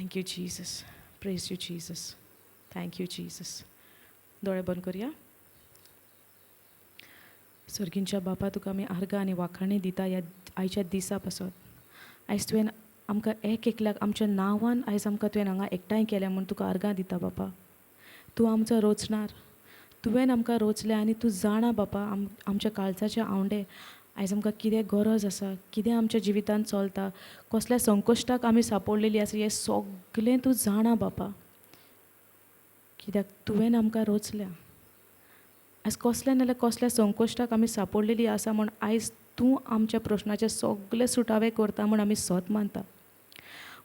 Thank you Jesus, praise you Jesus, thank you Jesus. दोळे बंद करया. सर्गींच्या बापा, तुका आमी आर्गां आनी वाखाणी दिता ह्या आयच्या दिसा पासत. आयज तुवें आमकां एक एकल्याक आमच्या नांवान आयज आमकां तुवें हांगा एकठांय केल्या म्हूण तुका आर्गां दिता बापा. तूं आमचो रोचणार, तुवें आमकां रोचलें आनी तूं जाणा बापा आमच्या काळजाचे आवंडे. आयज आमकां कितें गरज आसा, कितें आमच्या जिवितांत चलता, कसल्या संकश्टाक आमी सांपडलेली आसा, हें सगलें तूं जाणा बापा, कित्याक तुवें आमकां रोचल्या. आयज कसल्या नाल्यार कसल्या संकश्टाक आमी सांपडलेली आसा म्हूण आयज तूं आमच्या प्रश्नाचे सगळे सुटावे करता म्हूण आमी सत मानता.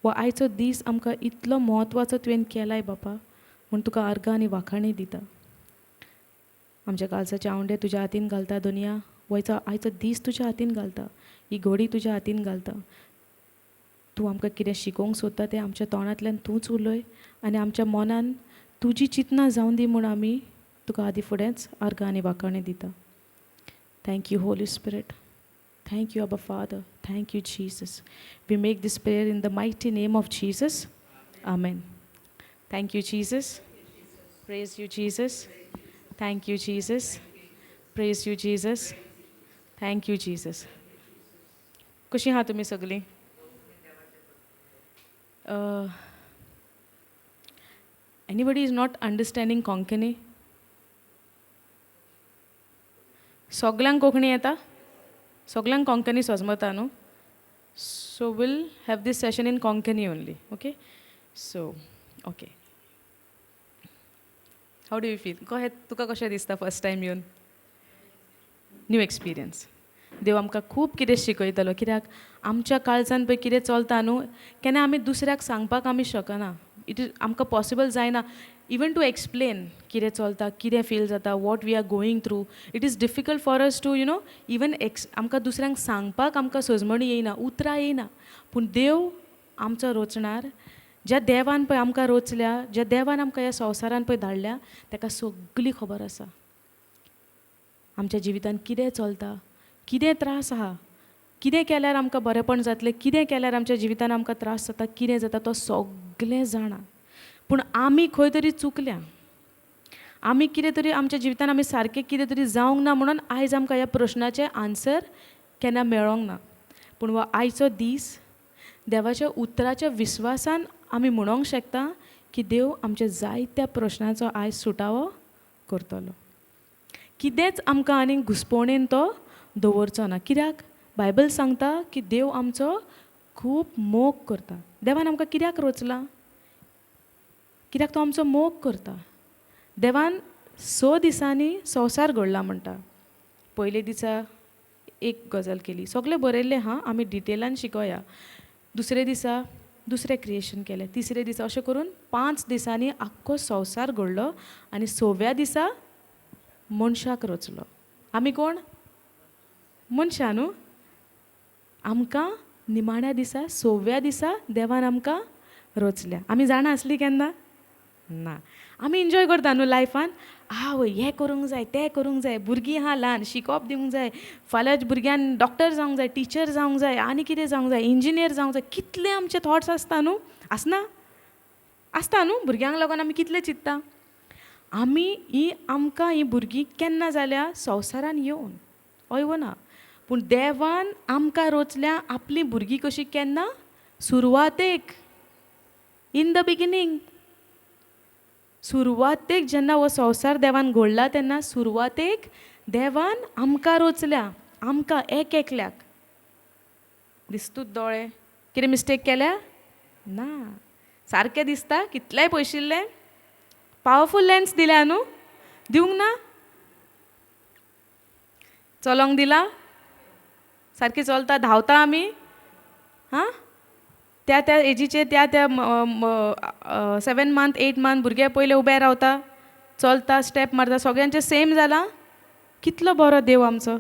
वा आयचो दीस आमकां इतलो म्हत्वाचो तुवें केलाय बापा म्हूण तुका आर्गां आनी वाखाणी दिता. आमच्या काळजाचे आवंडे तुज्या हातीन घालता दुनिया, वयचो आयचो दीस तुज्या हातीन घालता, ही घडी तुज्या हातीन घालता. तूं आमकां कितें शिकोवंक सोदता तें आमच्या तोंडांतल्यान तूंच उलय आनी आमच्या मनान तुजी चिंतना जावं दी म्हूण आमी तुका आदी फुडेंच आर्गां आनी वाखाणी दिता. Thank you Holy Spirit, thank you Abba Father, thank you Jesus. We make this prayer in the mighty name of Jesus. Amen. Thank you Jesus, praise you Jesus, thank you Jesus, praise you Jesus, thank you Jesus. कशीं आहा तुमी सगळीं? Anybody is not understanding Konkani? सगल्यांक कोंकणी येता? सगल्यांक कोंकणी सजमता न्हू? So we'll have this session in Konkani only, okay? So okay, how do you feel? कहें तुका कशें दिसता फर्स्ट टायम येवन? New experience. देव आमकां खूब कितें शिकयतलो, कित्याक आमच्या काळजान पळय कितें चलता न्हू, केन्ना आमी दुसऱ्याक सांगपाक आमी शकना. It is आमकां पॉसिबल जायना इवन टू एक्सप्लेन कितें चलता, कितें फील जाता, what we are going through. It is difficult for us to you know even आमकां दुसऱ्यांक सांगपाक आमकां सजमणी येयना, उतरां येयना. पूण देव आमचो रोचणार, ज्या देवान पळय आमकां रोचल्या, ज्या देवान आमकां ह्या संवसारान पळय धाडल्या, ताका सगली खबर आसा आमच्या जिवितान कितें चलता, कितें त्रास आहा, कितें केल्यार आमकां बरेंपण जातलें, कितें केल्यार आमच्या जिवितान आमकां त्रास जाता, कितें जाता, तो सगलें जाणा. पूण आमी खंय तरी चुकल्या, आमी कितें तरी आमच्या जिवितान आमी सारकें कितें तरी जावंक ना म्हणून आयज आमकां ह्या प्रश्नाचें आन्सर केन्ना मेळोंक ना. पूण हो आयचो दीस देवाच्या उतराच्या विस्वासान आमी म्हणोंक शकता की देव आमच्या जायत्या प्रश्नाचो आयज सुटावो करतलो. कितेंच आमकां आनीक घुस्पोणेन तो दवरचो ना, कित्याक बायबल सांगता की देव आमचो खूब मोग करता. देवान आमकां कित्याक रोचलां? कित्याक तो आमचो मोग करता. देवान 6 दिसांनी संवसार घडला म्हणटा. पयले दिसा एक गजाल केली, सगळें बरयल्लें आहा, आमी डिटेलान शिकोया. दुसरे दिसा दुसरें क्रिएशन केलें, तिसरे दिसा, अशें करून 5 दिसांनी आख्खो संवसार घडलो आनी 6व्या दिसा मनशाक रचलो. आमी कोण? मनशां न्हू. आमकां निमाण्या दिसा 6व्या दिसा देवान आमकां रचल्या. आमी जाणा आसली केन्ना? ना. आमी एन्जॉय करता न्हू लायफान. आवय हें करूंक जाय, तें करूंक जाय, भुरगीं आहा ल्हान, शिकोप दिवंक जाय, फाल्यां भुरग्यान डॉक्टर जावंक जाय, टिचर जावंक जाय, आनी कितें जावंक जाय, इंजिनियर जावंक जाय. कितले आमचे थॉट्स आसता न्हू? आसना? आसता न्हू. भुरग्यांक लागून आमी कितले चिंत्ता. आमी ही आमकां ही भुरगीं केन्ना जाल्या? संवसारान येवन. हय वो ना? पूण देवान आमकां रचल्या आपलीं भुरगीं कशीं केन्ना? सुरवातेक, इन the beginning. सुरवातेक जेन्ना हो संवसार देवान घडला तेन्ना सुरवातेक देवान आमकां रचल्या, आमकां एक एकल्याक. दिसतूच दोळे, कितें मिस्टेक केल्या? ना, सारकें दिसता. कितलेंय पयशिल्लें पावरफूल लेन्स दिल्या न्हू? दिवंक ना? चलोंक दिला? सारकें चलता, धांवता आमी. हां, त्या त्या एजीचे त्या त्या 7 मंथ 8 मंथ भुरगे पयले उबे रावता, चलता, स्टेप मारता, सगळ्यांचें सेम जालां. कितलो बरो देव आमचो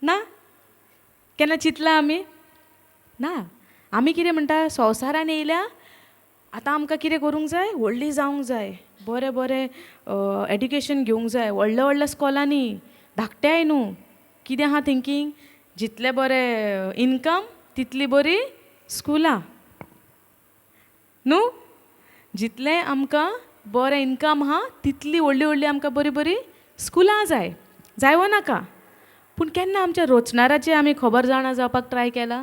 ना? केन्ना चिंतलां आमी? ना. आमी कितें म्हणटा, संवसारान येयल्या आतां आमकां कितें करूंक जाय, व्हडली जावंक जाय, बरें बरें एड्युकेशन घेवंक जाय, व्हडल्या व्हडल्या स्कॉलांनी, धाकट्याय न्हू. कितें आहा थिंकींग? जितलें बरें इनकम तितली बरी स्कुलां. न्हू? जितलें आमकां बरें इनकम आहा तितली व्हडली व्हडली आमकां बरीं बरीं स्कुलां जाय. जाय वो नाका? पूण केन्ना आमच्या रोचणाराची आमी खबर जाणा जावपाक ट्राय केला?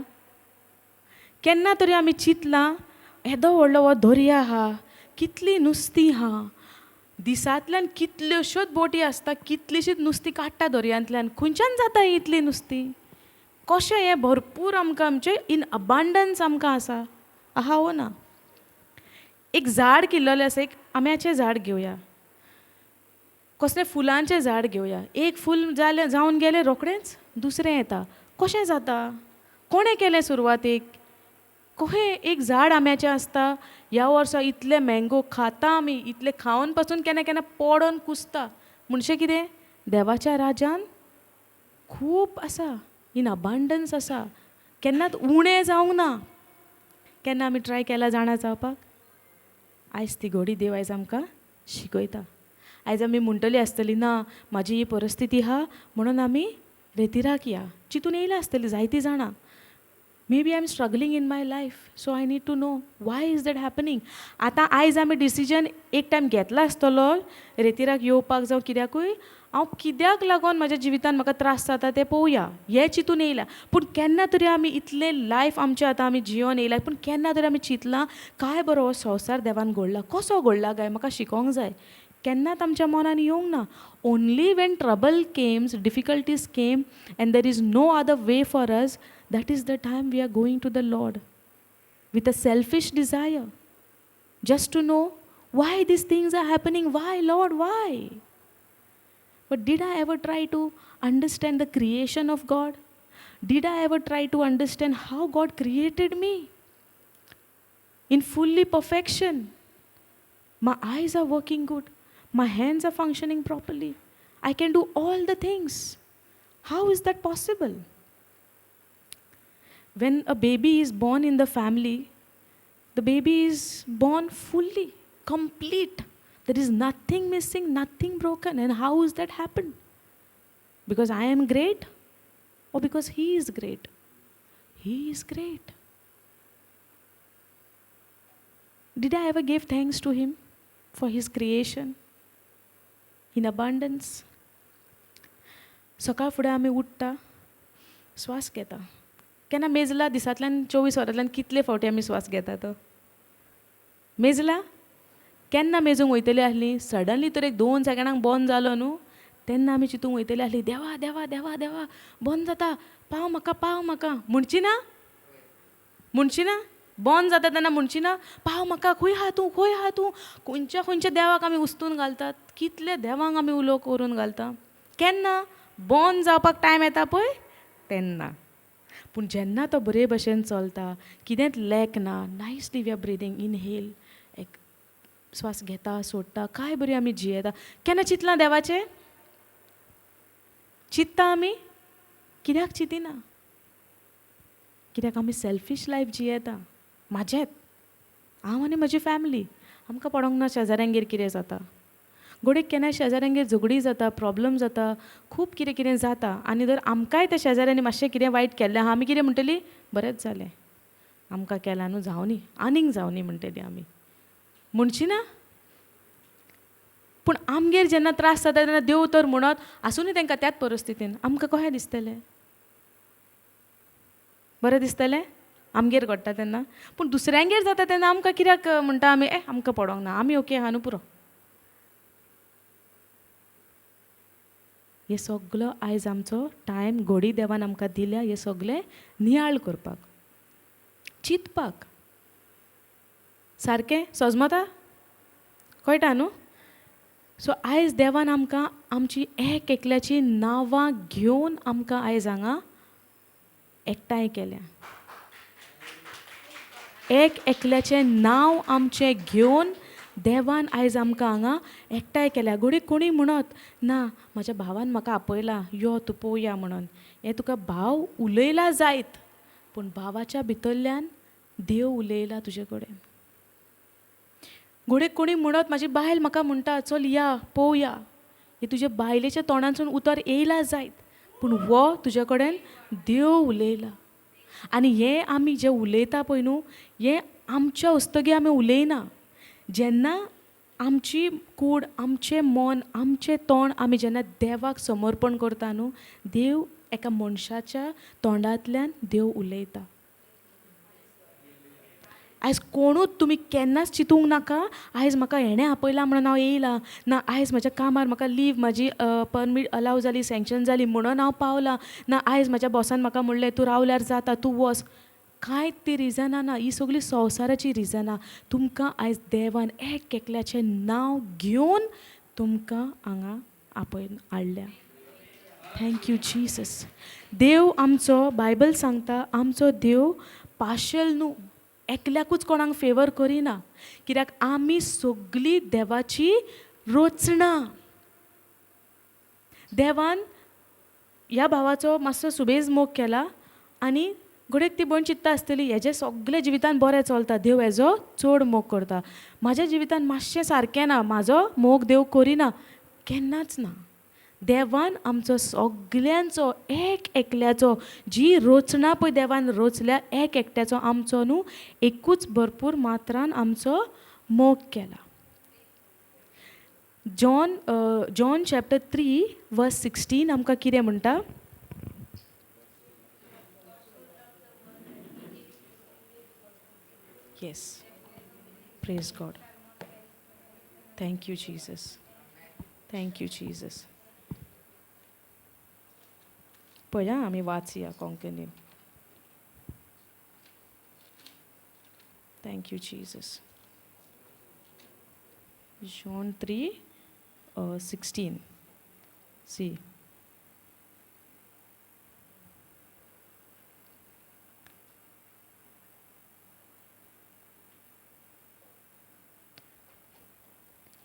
केन्ना तरी आमी चिंतलां येदो व्हडलो हो दर्या आहा, कितलीं नुस्तीं आहा, दिसांतल्यान कितल्योश्योच बोटी आसता, कितलींशींच नुस्तीं काडटा दर्यांतल्यान, खंयच्यान जाता हीं इतलीं नुस्तीं? कशें हें भरपूर आमकां आमचें इन अबांडन्स आमकां आसा? आहा वो ना? एक झाड किल्ललें आसा, एक आंब्याचें झाड घेवया, कसलें फुलांचें झाड घेवया, एक फूल जालें जावन गेलें रोखडेंच दुसरें येता. कशें जाता? कोणें केलें सुरवातेक? कशें एक झाड आंब्याचें आसता, ह्या वर्सा इतले मँगो खाता आमी, इतले खावन पासून केन्ना केन्ना पडोन कुसता. म्हणचे कितें? देवाच्या राज्यान खूब आसा, इन अबांडन्स आसा, केन्नाच उणें जावंक ना. केन्ना आमी ट्राय केला जाणा जावपाक? आयज ती घोडी देव आयज आमकां शिकयता. आयज आमी म्हणटली आसतली ना म्हाजी ही परिस्थिती आहा म्हणून आमी रेतिराक या, चिंतून येयला आसतली जायतीं जाणां. Maybe I am struggling in my life, so I need to know why is that happening. आतां आयज आमी डिसिजन एक टायम घेतला आसतलो रेतिराक येवपाक जावं कित्याकूय, हांव कित्याक लागून म्हाज्या जिवितान म्हाका त्रास जाता तें पळोवया हें चिंतून येयला. पूण केन्ना तरी आमी इतलें लायफ आमचें आतां आमी जियोन येयला, पूण केन्ना तरी आमी चिंतलां काय बरो हो संवसार देवान घडला, कसो घडला काय म्हाका शिकोंक जाय? केन्नाच आमच्या मनान येवंक ना. Only when trouble comes, difficulties came and there is no other way for us, that is the time we are going to the Lord with a selfish desire just to know why these things are happening. Why, Lord, why? But did I ever try to understand the creation of God? Did I ever try to understand how God created me in fully perfection? My eyes are working good. My hands are functioning properly. I can do all the things. How is that possible? When a baby is born in the family, the baby is born fully, complete. There is nothing missing, nothing broken. And how is that happened? Because I am great or because he is great? He is great. Did I ever give thanks to him for his creation in abundance? सकाळ फुडें आमी उठ्ठा, स्वास घेता. केन्ना मेजला दिसांतल्यान 24 वरांतल्यान कितले फावटी आमी स्वास घेता तो? मेजला? केन्ना मेजूंक वयतली आसली? सडनली तर एक 2 सेकंडांक बंद जालो न्हू, तेन्ना आमी चिंतूंक वयतली आसली देवा देवा देवा देवा बंद जाता, पाव म्हाका पाव म्हाका म्हणची ना? म्हणची ना? बंद जाता तेन्ना म्हणची ना पाव म्हाका, खंय आहा तूं, खंय आहा तूं? खंयच्या खंयच्या देवाक आमी उस्तून घालतात, कितले देवांक आमी उलो करून घालता. केन्ना बंद जावपाक टायम येता पळय तेन्ना. पूण जेन्ना तो बरे भशेन चलता, कितेंच लॅक ना, nicely we are breathing, inhale, एक स्वास घेता सोडटा, काय बरी आमी जियेता. केन्ना चिंतलां देवाचें? चिंत्ता आमी? कित्याक चिंतिना? कित्याक आमी सेल्फीश लायफ जियेता. म्हाजेंच, हांव आनी म्हजी फॅमिली, आमकां पडोंक ना शेजाऱ्यांगेर कितें जाता. घडये केन्नाय शेजाऱ्यांगेर झगडीं जाता, प्रोब्लम जाता, खूब कितें कितें जाता. आनी जर आमकांय त्या शेजाऱ्यांनी मातशें कितें वायट केल्लें आहा, आमी कितें म्हणटली? बरेंच जालें, आमकां केलां न्हू, जावनी, आनीक जावनी म्हणटली आमी. म्हणची ना? पूण आमगेर जेन्ना त्रास जाता तेन्ना देव तर म्हणत आसूं न्ही तांकां त्याच परिस्थितीन, आमकां कशें दिसतलें? बरें दिसतलें आमगेर घडटा तेन्ना? पूण दुसऱ्यांगेर जाता तेन्ना आमकां कित्याक म्हणटा आमी, ए आमकां पडोंक ना, आमी ओके आहा न्हू पुरो. हे सगलो आयज आमचो टायम घोडी देवान आमकां दिल्या, हे सगलें नियाळ करपाक, चिंतपाक. सारकें सजमता? कळटा न्हू? सो आयज देवान आमकां आमची एक एकल्याची नांवां घेवन आमकां आयज हांगा एकठांय केल्या. एक एकल्याचें नांव आमचें घेवन देवान आयज आमकां हांगा एकठांय केल्या. घडये कोणूय म्हणत ना म्हाज्या भावान म्हाका आपयला, यो तूं पळोवया म्हणून. हें तुका भाव उलयला जायत, पूण भावाच्या भितरल्यान देव उलयला तुजे कडेन. घडये कोणूय म्हणत म्हाजी बायल म्हाका म्हणटा चल या पळोवया, हें तुज्या बायलेच्या तोंडांतसून उतर येयला जायत, पूण हो तुजे कडेन देव उलयला. आनी हें आमी जें उलयता पळय न्हू, हें आमच्या हस्तगीं आमी उलयना. जेन्ना आमची कूड, आमचें मन, आमचें तोंड आमी जेन्ना देवाक समर्पण करता न्हू, देव एका मनशाच्या तोंडांतल्यान देव उलयता. आयज कोणूच तुमी केन्नाच चिंतूंक नाका आयज म्हाका हेणें आपयलां म्हणून हांव येयलां ना, आयज म्हज्या कामार म्हाका लीव म्हाजी परमीट अलाव जाली, सँक्शन जाली म्हणून हांव पावलां ना, आयज म्हाज्या बॉसान म्हाका म्हणलें तूं रावल्यार जाता, तूं वच. कांय ती रिजनां ना, ही सगळीं संवसाराचीं रिजनां. तुमकां आयज देवान एक एकल्याचें नांव घेवन तुमकां हांगा आपयन हाडल्या. Thank you Jesus. देव आमचो, बायबल सांगता आमचो देव पाशल न्हू, एकल्याकूच कोणाक फेवर करिना, कित्याक आमी सगळीं देवाची रचना. देवान ह्या भावाचो मातसो सुबेज मोग केला आनी घडयेक ती भयण चिंत्ता आसतली हेजें सगळें जिवितान बरें चलता, देव हेजो चड मोग करता, म्हाज्या जिवितान मातशें सारकें ना, म्हाजो मोग देव करिना. केन्नाच ना. देवान आमचो सगल्यांचो एक एकल्याचो जी रचना पळय देवान रचल्या एक एकट्याचो आमचो न्हू एकूच भरपूर मात्रान आमचो मोग केला. John John chapter 3 verse 16 आमकां कितें म्हणटा? Yes, praise God. Thank you Jesus, thank you Jesus. पळया आमी वाचया कोंकणीन. Thank you Jesus. John 3:16. See.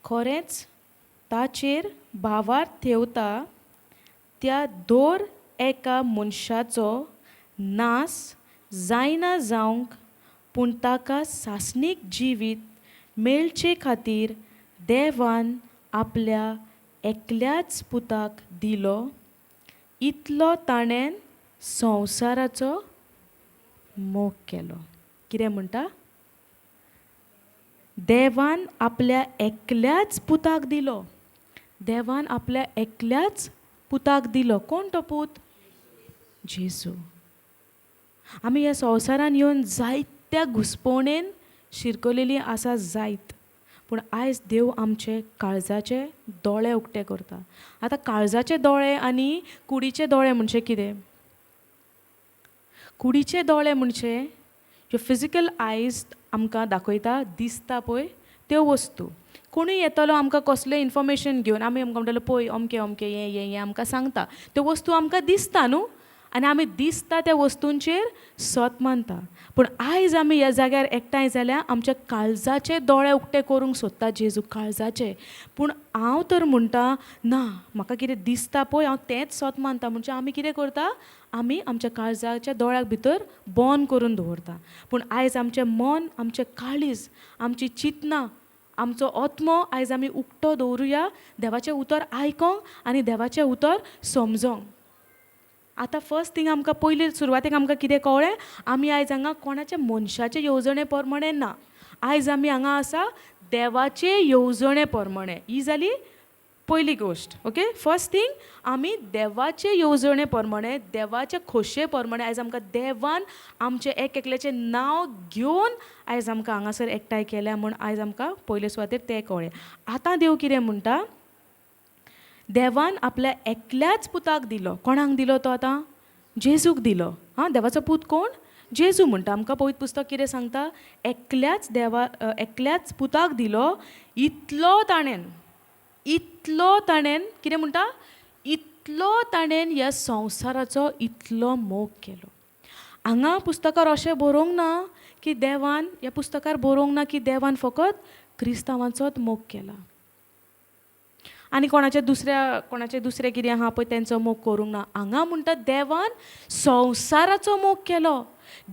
खरेंच ताचेर भावार्थ थेवता त्या दर एका मनशाचो नास जायना जावंक, पूण ताका सासणीक जिवीत मेळचे खातीर देवान आपल्या एकल्याच पुताक दिलो, इतलो ताणें संवसाराचो मोग केलो. कितें म्हणटा? देवान आपल्या एकल्याच पुताक दिलो. देवान आपल्या एकल्याच पुताक दिलो. कोण तो पूत? जेजू. आमी ह्या संवसारान येवन जायत्या घुस्पोणेन शिरकलेली आसा जायत, पूण आयज देव आमचे काळजाचे दोळे उक्ते करता. आतां काळजाचे दोळे आनी कुडीचे दोळे म्हणजे कितें? कुडीचे दोळे म्हणजे ज्यो फिजिकल आयज आमकां दाखयता, दिसता पळय त्यो वस्तू. कोणूय येतलो आमकां कसलें इन्फॉर्मेशन घेवन, आमी आमकां म्हणटलो पळय अमकें अमकें हें हें हें आमकां सांगता, त्यो वस्तू आमकां दिसता न्हू, आनी आमी दिसता त्या वस्तूंचेर सत मानता. पूण आयज आमी ह्या जाग्यार एकठांय जाल्यार आमच्या काळजाचे दोळे उक्ते करूंक सोदता जेजू, काळजाचे. पूण हांव तर म्हणटा ना, म्हाका कितें दिसता पळय हांव तेंच सत मानता. म्हणजे आमी कितें करता? आमी आमच्या काळजाच्या दोळ्याक भितर बंद करून दवरता. पूण आयज आमचें मन, आमचें काळीज, आमची चिंतनां, आमचो आत्मो आयज आमी उक्तो दवरुया देवाचें उतर आयकोंक आनी देवाचें उतर समजोंक. आतां फर्स्ट थींग आमकां पयलीं सुरवातेक आमकां कितें कळ्ळें? आमी आयज हांगा कोणाच्या मनशाचे येवजणे प्रमाणे ना, आयज आमी हांगा आसा देवाचे येवजणे प्रमाणे. ही जाली पयली गोश्ट. ओके, फर्स्ट थींग आमी देवाचे येवजणे प्रमाणे, देवाचे खोशये प्रमाणे आयज आमकां देवान आमचें एक एकल्याचें नांव घेवन आयज आमकां हांगासर एकठांय केल्या म्हूण आयज आमकां पयले सुवातेर तें कळ्ळें. आतां देव कितें म्हणटा? देवान आपल्या एकल्याच पुताक दिलो. कोणाक दिलो तो? आतां जेजूक दिलो. हां, देवाचो पूत कोण? जेजू म्हणटा. आमकां पवित्र पुस्तक कितें सांगता? एकल्याच देवा एकल्याच पुताक दिलो, इतलो ताणें, इतलो ताणें कितें म्हणटा? इतलो ताणें ह्या संवसाराचो इतलो मोग केलो. हांगा पुस्तकार अशें बरोवंक ना की देवान, ह्या पुस्तकार बरोवंक ना की देवान फकत क्रिस्तांवांचोच मोग केला आनी कोणाचे दुसऱ्या कोणाचे दुसरें कितें आहा पळय तेंचो मोग करूंक ना. हांगा म्हणटा देवान संवसाराचो मोग केलो.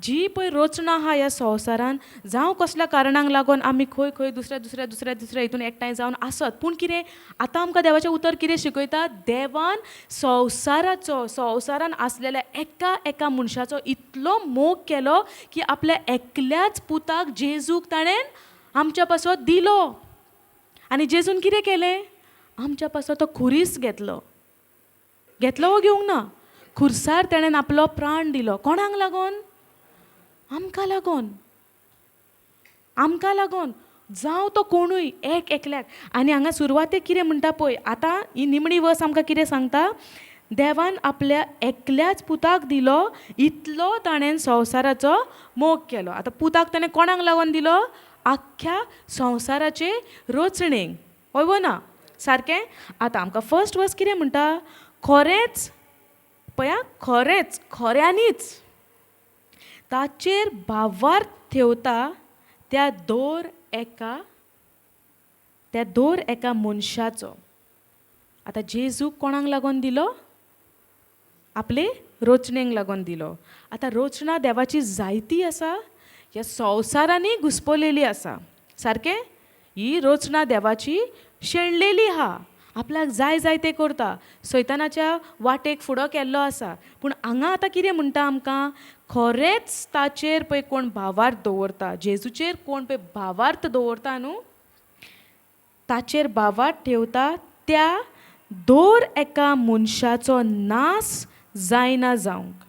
जी पळय रचना आहा ह्या संवसारान, जावं कसल्या कारणांक लागून आमी खंय खंय दुसऱ्या दुसऱ्या दुसऱ्या दुसऱ्या हितून एकठांय जावन आसत, पूण कितें आतां आमकां देवाचें उतर कितें शिकयता? देवान संवसाराचो, संवसारान आसलेल्या एका एका मनशाचो इतलो मोग केलो की आपल्या एकल्याच पुताक जेजूक ताणें आमच्या पासत दिलो. आनी जेजून कितें केलें? आमच्या पासत तो खुरीस घेतलो. घेतलो वो घेवंक ना? खुर्सार तेणें आपलो प्राण दिलो. कोणाक लागून? आमकां लागून, आमकां लागून. जावं तो कोणूय एक एकल्याक. आनी हांगा सुरवातेक कितें म्हणटा पळय, आतां ही निमणी वर्स आमकां कितें सांगता? देवान आपल्या एकल्याच पुताक दिलो, इतलो ताणें संवसाराचो मोग केलो. आतां पुताक ताणें कोणाक लागून दिलो? आख्ख्या संवसाराचे रचणेक. हय वो ना? सारकें? आतां आमकां फर्स्ट वर्स कितें म्हणटा? खरेंच पळया, खरेंच, खऱ्यांनीच ताचेर भावार्थ ठेवता त्या दर एका, त्या दर एका मनशाचो. आतां जेजूक कोणाक लागून दिलो? आपले रचणेक लागून दिलो. आतां रचना देवाची जायती आसा, ह्या संवसारांनी घुस्पलेली आसा. सारकें? ही रचना देवाची शेणलेली आहा, आपल्याक जाय जाय तें करता, सैतानाच्या वाटेक फुडो केल्लो आसा. पूण हांगा आतां कितें म्हणटा आमकां? खरेंच ताचेर पळय कोण भावार्थ दवरता, जेजूचेर कोण पळय भावार्थ दवरता न्हू, ताचेर भावार्थ ठेवता त्या दर एका मनशाचो नास जायना जावंक.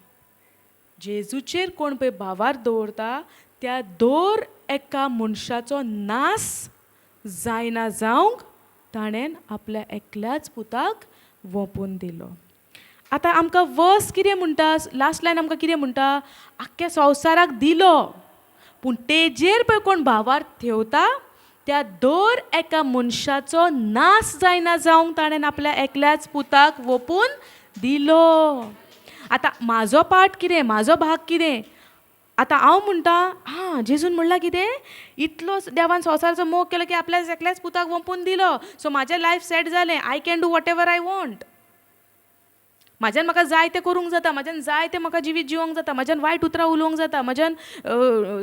जेजूचेर कोण पळय भावार्थ दवरता त्या दर एका मनशाचो नास जायना जावंक ताणें आपल्या एकल्याच पुताक वोंपून दिलो. आतां आमकां वर्स कितें म्हणटा? लास्ट लायन आमकां कितें म्हणटा? आख्ख्या संवसाराक दिलो, पूण तेजेर पळय कोण भावार्थ ठेवता त्या दर एका मनशाचो नास जायना जावंक ताणें आपल्या एकल्याच पुताक वोपून दिलो. आतां म्हाजो पार्ट कितें, म्हाजो भाग कितें? आतां हांव म्हणटा, आं जेजून म्हणलां कितें? इतलो देवान संवसाराचो मोग केलो की आपल्या एकल्याच पुताक वोंपून दिलो, सो म्हाजें लायफ सेट जालें, I can do whatever I want. म्हाज्यान म्हाका जाय तें करूंक जाता, म्हाज्यान जाय तें म्हाका जिवीत जिवोंक जाता, म्हाज्यान वायट उतरां उलोवंक जाता, म्हाज्यान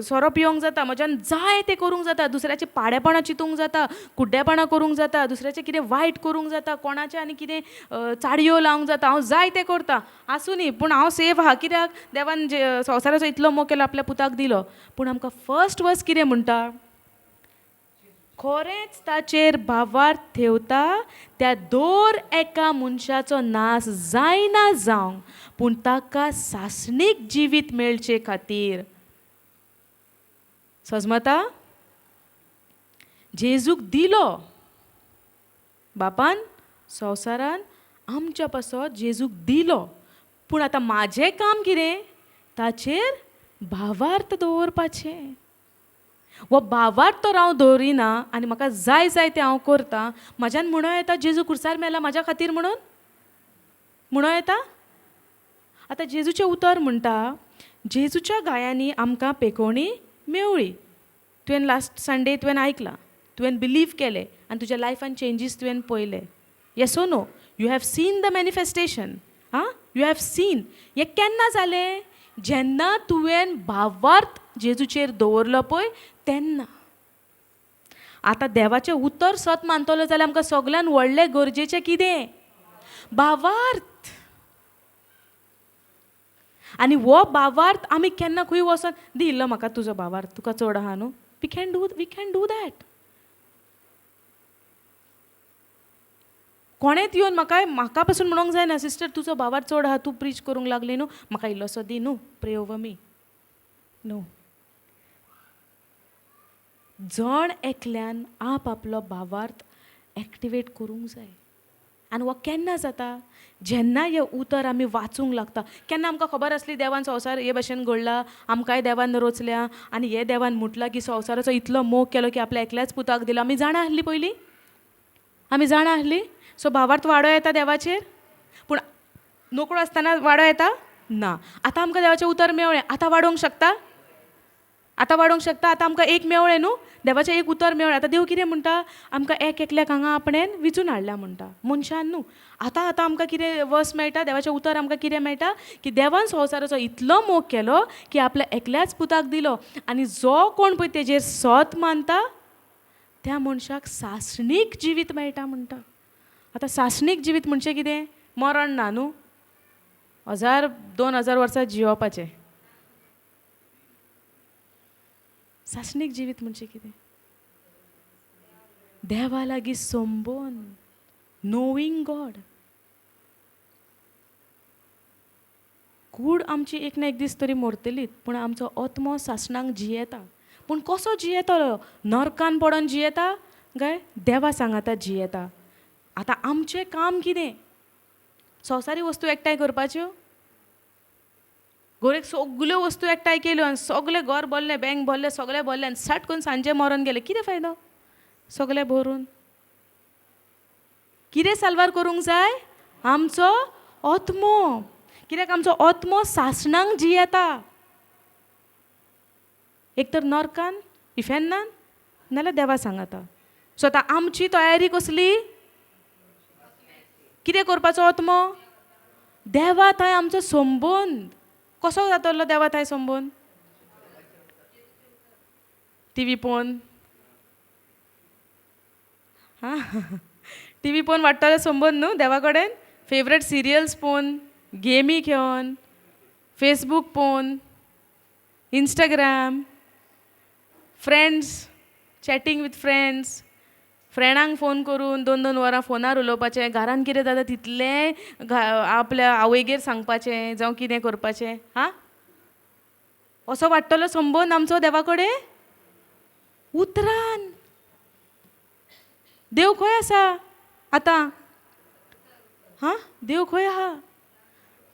सोरो पिवंक जाता, म्हाज्यान जाय तें करूंक जाता, दुसऱ्याचें पाडेपणां चिंतूंक जाता, कुड्डेपणां करूंक जाता, दुसऱ्याचें कितें वायट करूंक जाता, कोणाचें आनी कितें चाडयो लावंक जाता, हांव जाय तें करता, आसूं न्ही, पूण हांव सेफ आहा. कित्याक? देवान जे संवसाराचो इतलो मोग केलो, आपल्या पुताक दिलो. पूण आमकां फर्स्ट वर्स कितें म्हणटा? खरेंच ताचेर भावार्थ ठेवता त्या दर एका मनशाचो नास जायना जावंक, पूण ताका सासणीक जिवीत मेळचे खातीर. सजमता? जेजूक दिलो बापान, संवसारान आमच्या पासत जेजूक दिलो, पूण आतां म्हाजें काम कितें? ताचेर भावार्थ दवरपाचें. वो भावार्थ तर हांव दवरिना आनी म्हाका जाय जाय तें हांव करता, म्हाज्यान म्हणूं येता जेजू खुर्सार मेला म्हाज्या खातीर म्हणून? म्हणूं येता? आतां जेजूचें उतर म्हणटा, जेजूच्या गायांनी आमकां पेकोवणी मेवळी. तुवें लास्ट संडे तुवें आयकलां, तुवें बिलीव केलें आनी तुज्या लायफान चेंजीस तुवें पळयले. Yes or no? You have seen the manifestation. आं, you have seen. हें केन्ना जालें? जेन्ना तुवें भावार्थ जेजूचेर दवरलो पळय तेन्ना. आतां देवाचें उतर सत मानतलो जाल्यार आमकां सगळ्यान व्हडलें गरजेचें कितें? भावार्थ. आनी हो भावार्थ आमी केन्ना खंय वचोन दी इल्लो म्हाका तुजो भावार्थ, तुका चड आहा न्हू, we can do, we can do that. कोणेंच येवन म्हाका म्हाका पसून म्हणूंक जायना, सिस्टर तुजो भावार्थ चड आहा, तूं प्रीच करूंक लागली न्हू, म्हाका इल्लोसो दी न्हू, प्रे ओवर मी. न्हू, जण एकल्यान आप आपलो भावार्थ एक्टिवेट करूंक जाय. आनी हो केन्ना जाता? जेन्ना हें उतर आमी वाचूंक लागता. केन्ना आमकां खबर आसली देवान संवसार हे भशेन घडला, आमकांय देवान रचल्या आनी हे देवान म्हटलां की संवसाराचो इतलो मोग केलो की आपल्या एकल्याच पुताक दिलो. आमी जाणा आसली पयलीं? आमी जाणा आसली? सो भावार्थ वाडो येता देवाचेर, पूण नोकळो आसतना वाडो येता ना. आतां आमकां देवाचें उतर मेळ्ळें, आतां वाडोवंक शकता? आतां वाडोवंक शकता? आतां आमकां एक मेवळें न्हू, देवाचें एक उतर मेवळें. आतां देव कितें म्हणटा, आमकां एक एकल्याक हांगा आपणेन विंचून हाडल्या म्हणटा, मनशान न्हू. आतां आतां आमकां कितें वर्स मेळटा, देवाचें उतर आमकां कितें मेळटा की देवान संवसाराचो इतलो मोग केलो की आपल्या एकल्याच पुताक दिलो, आनी जो कोण पळय तेजेर सोत मानता त्या मनशाक सासणीक जिवीत मेळटा म्हणटा. आतां सासणीक जिवीत म्हणजे कितें? मरण ना न्हू, 1000 2000 वर्सां जियोवपाचें. सासणीक जिवीत म्हणजे कितें? देवा लागीं संबंद, नोवींग गॉड. कूड आमची एक ना एक दीस तरी मरतलीच, पूण आमचो आत्मो सासणाक जियेता. पूण कसो जियेतलो? नरकान पडोन जियेता काय देवा सांगाता जियेता? आतां आमचें काम कितें? संवसारी वस्तू एकठांय करपाच्यो? गोरेक सगल्यो वस्तू एकठांय केल्यो आनी सगलें घर भरलें, बँक भरलें, सगळें भरलें आनी साठ करून सांजे मरोन गेलें, कितें फायदो सगळें भरून? कितें साल्वार करूंक जाय? आमचो आत्मो. कित्याक आमचो आत्मो सासणांक जियेता, एक तर नरकान, इफेन्नान, नाल्यार देवा सांगाता. सो आतां आमची तयारी कसली? कितें करपाचो आत्मो? देवा थंय आमचो संबंद कसो जातलो? देवा थंय संबंद टिवी पळोवन, हां, टिवी पळोवन वाडटलो संबंद न्हू देवा कडेन? फेवरेट सिरियल्स पळोवन, गेमी खेळोन, फेसबूक पळोवन, Instagram, friends, chatting with friends, फ्रेंडांक फोन करून 2-2 वरां फोनार उलोवपाचें, घरान कितें जाता तितलें आपल्या आवयगेर सांगपाचें, जावं कितें करपाचें. हां, असो वाडटलो संबंद आमचो देवा कडेन? उतरान. देव खंय आसा आतां? हां, देव खंय आहा?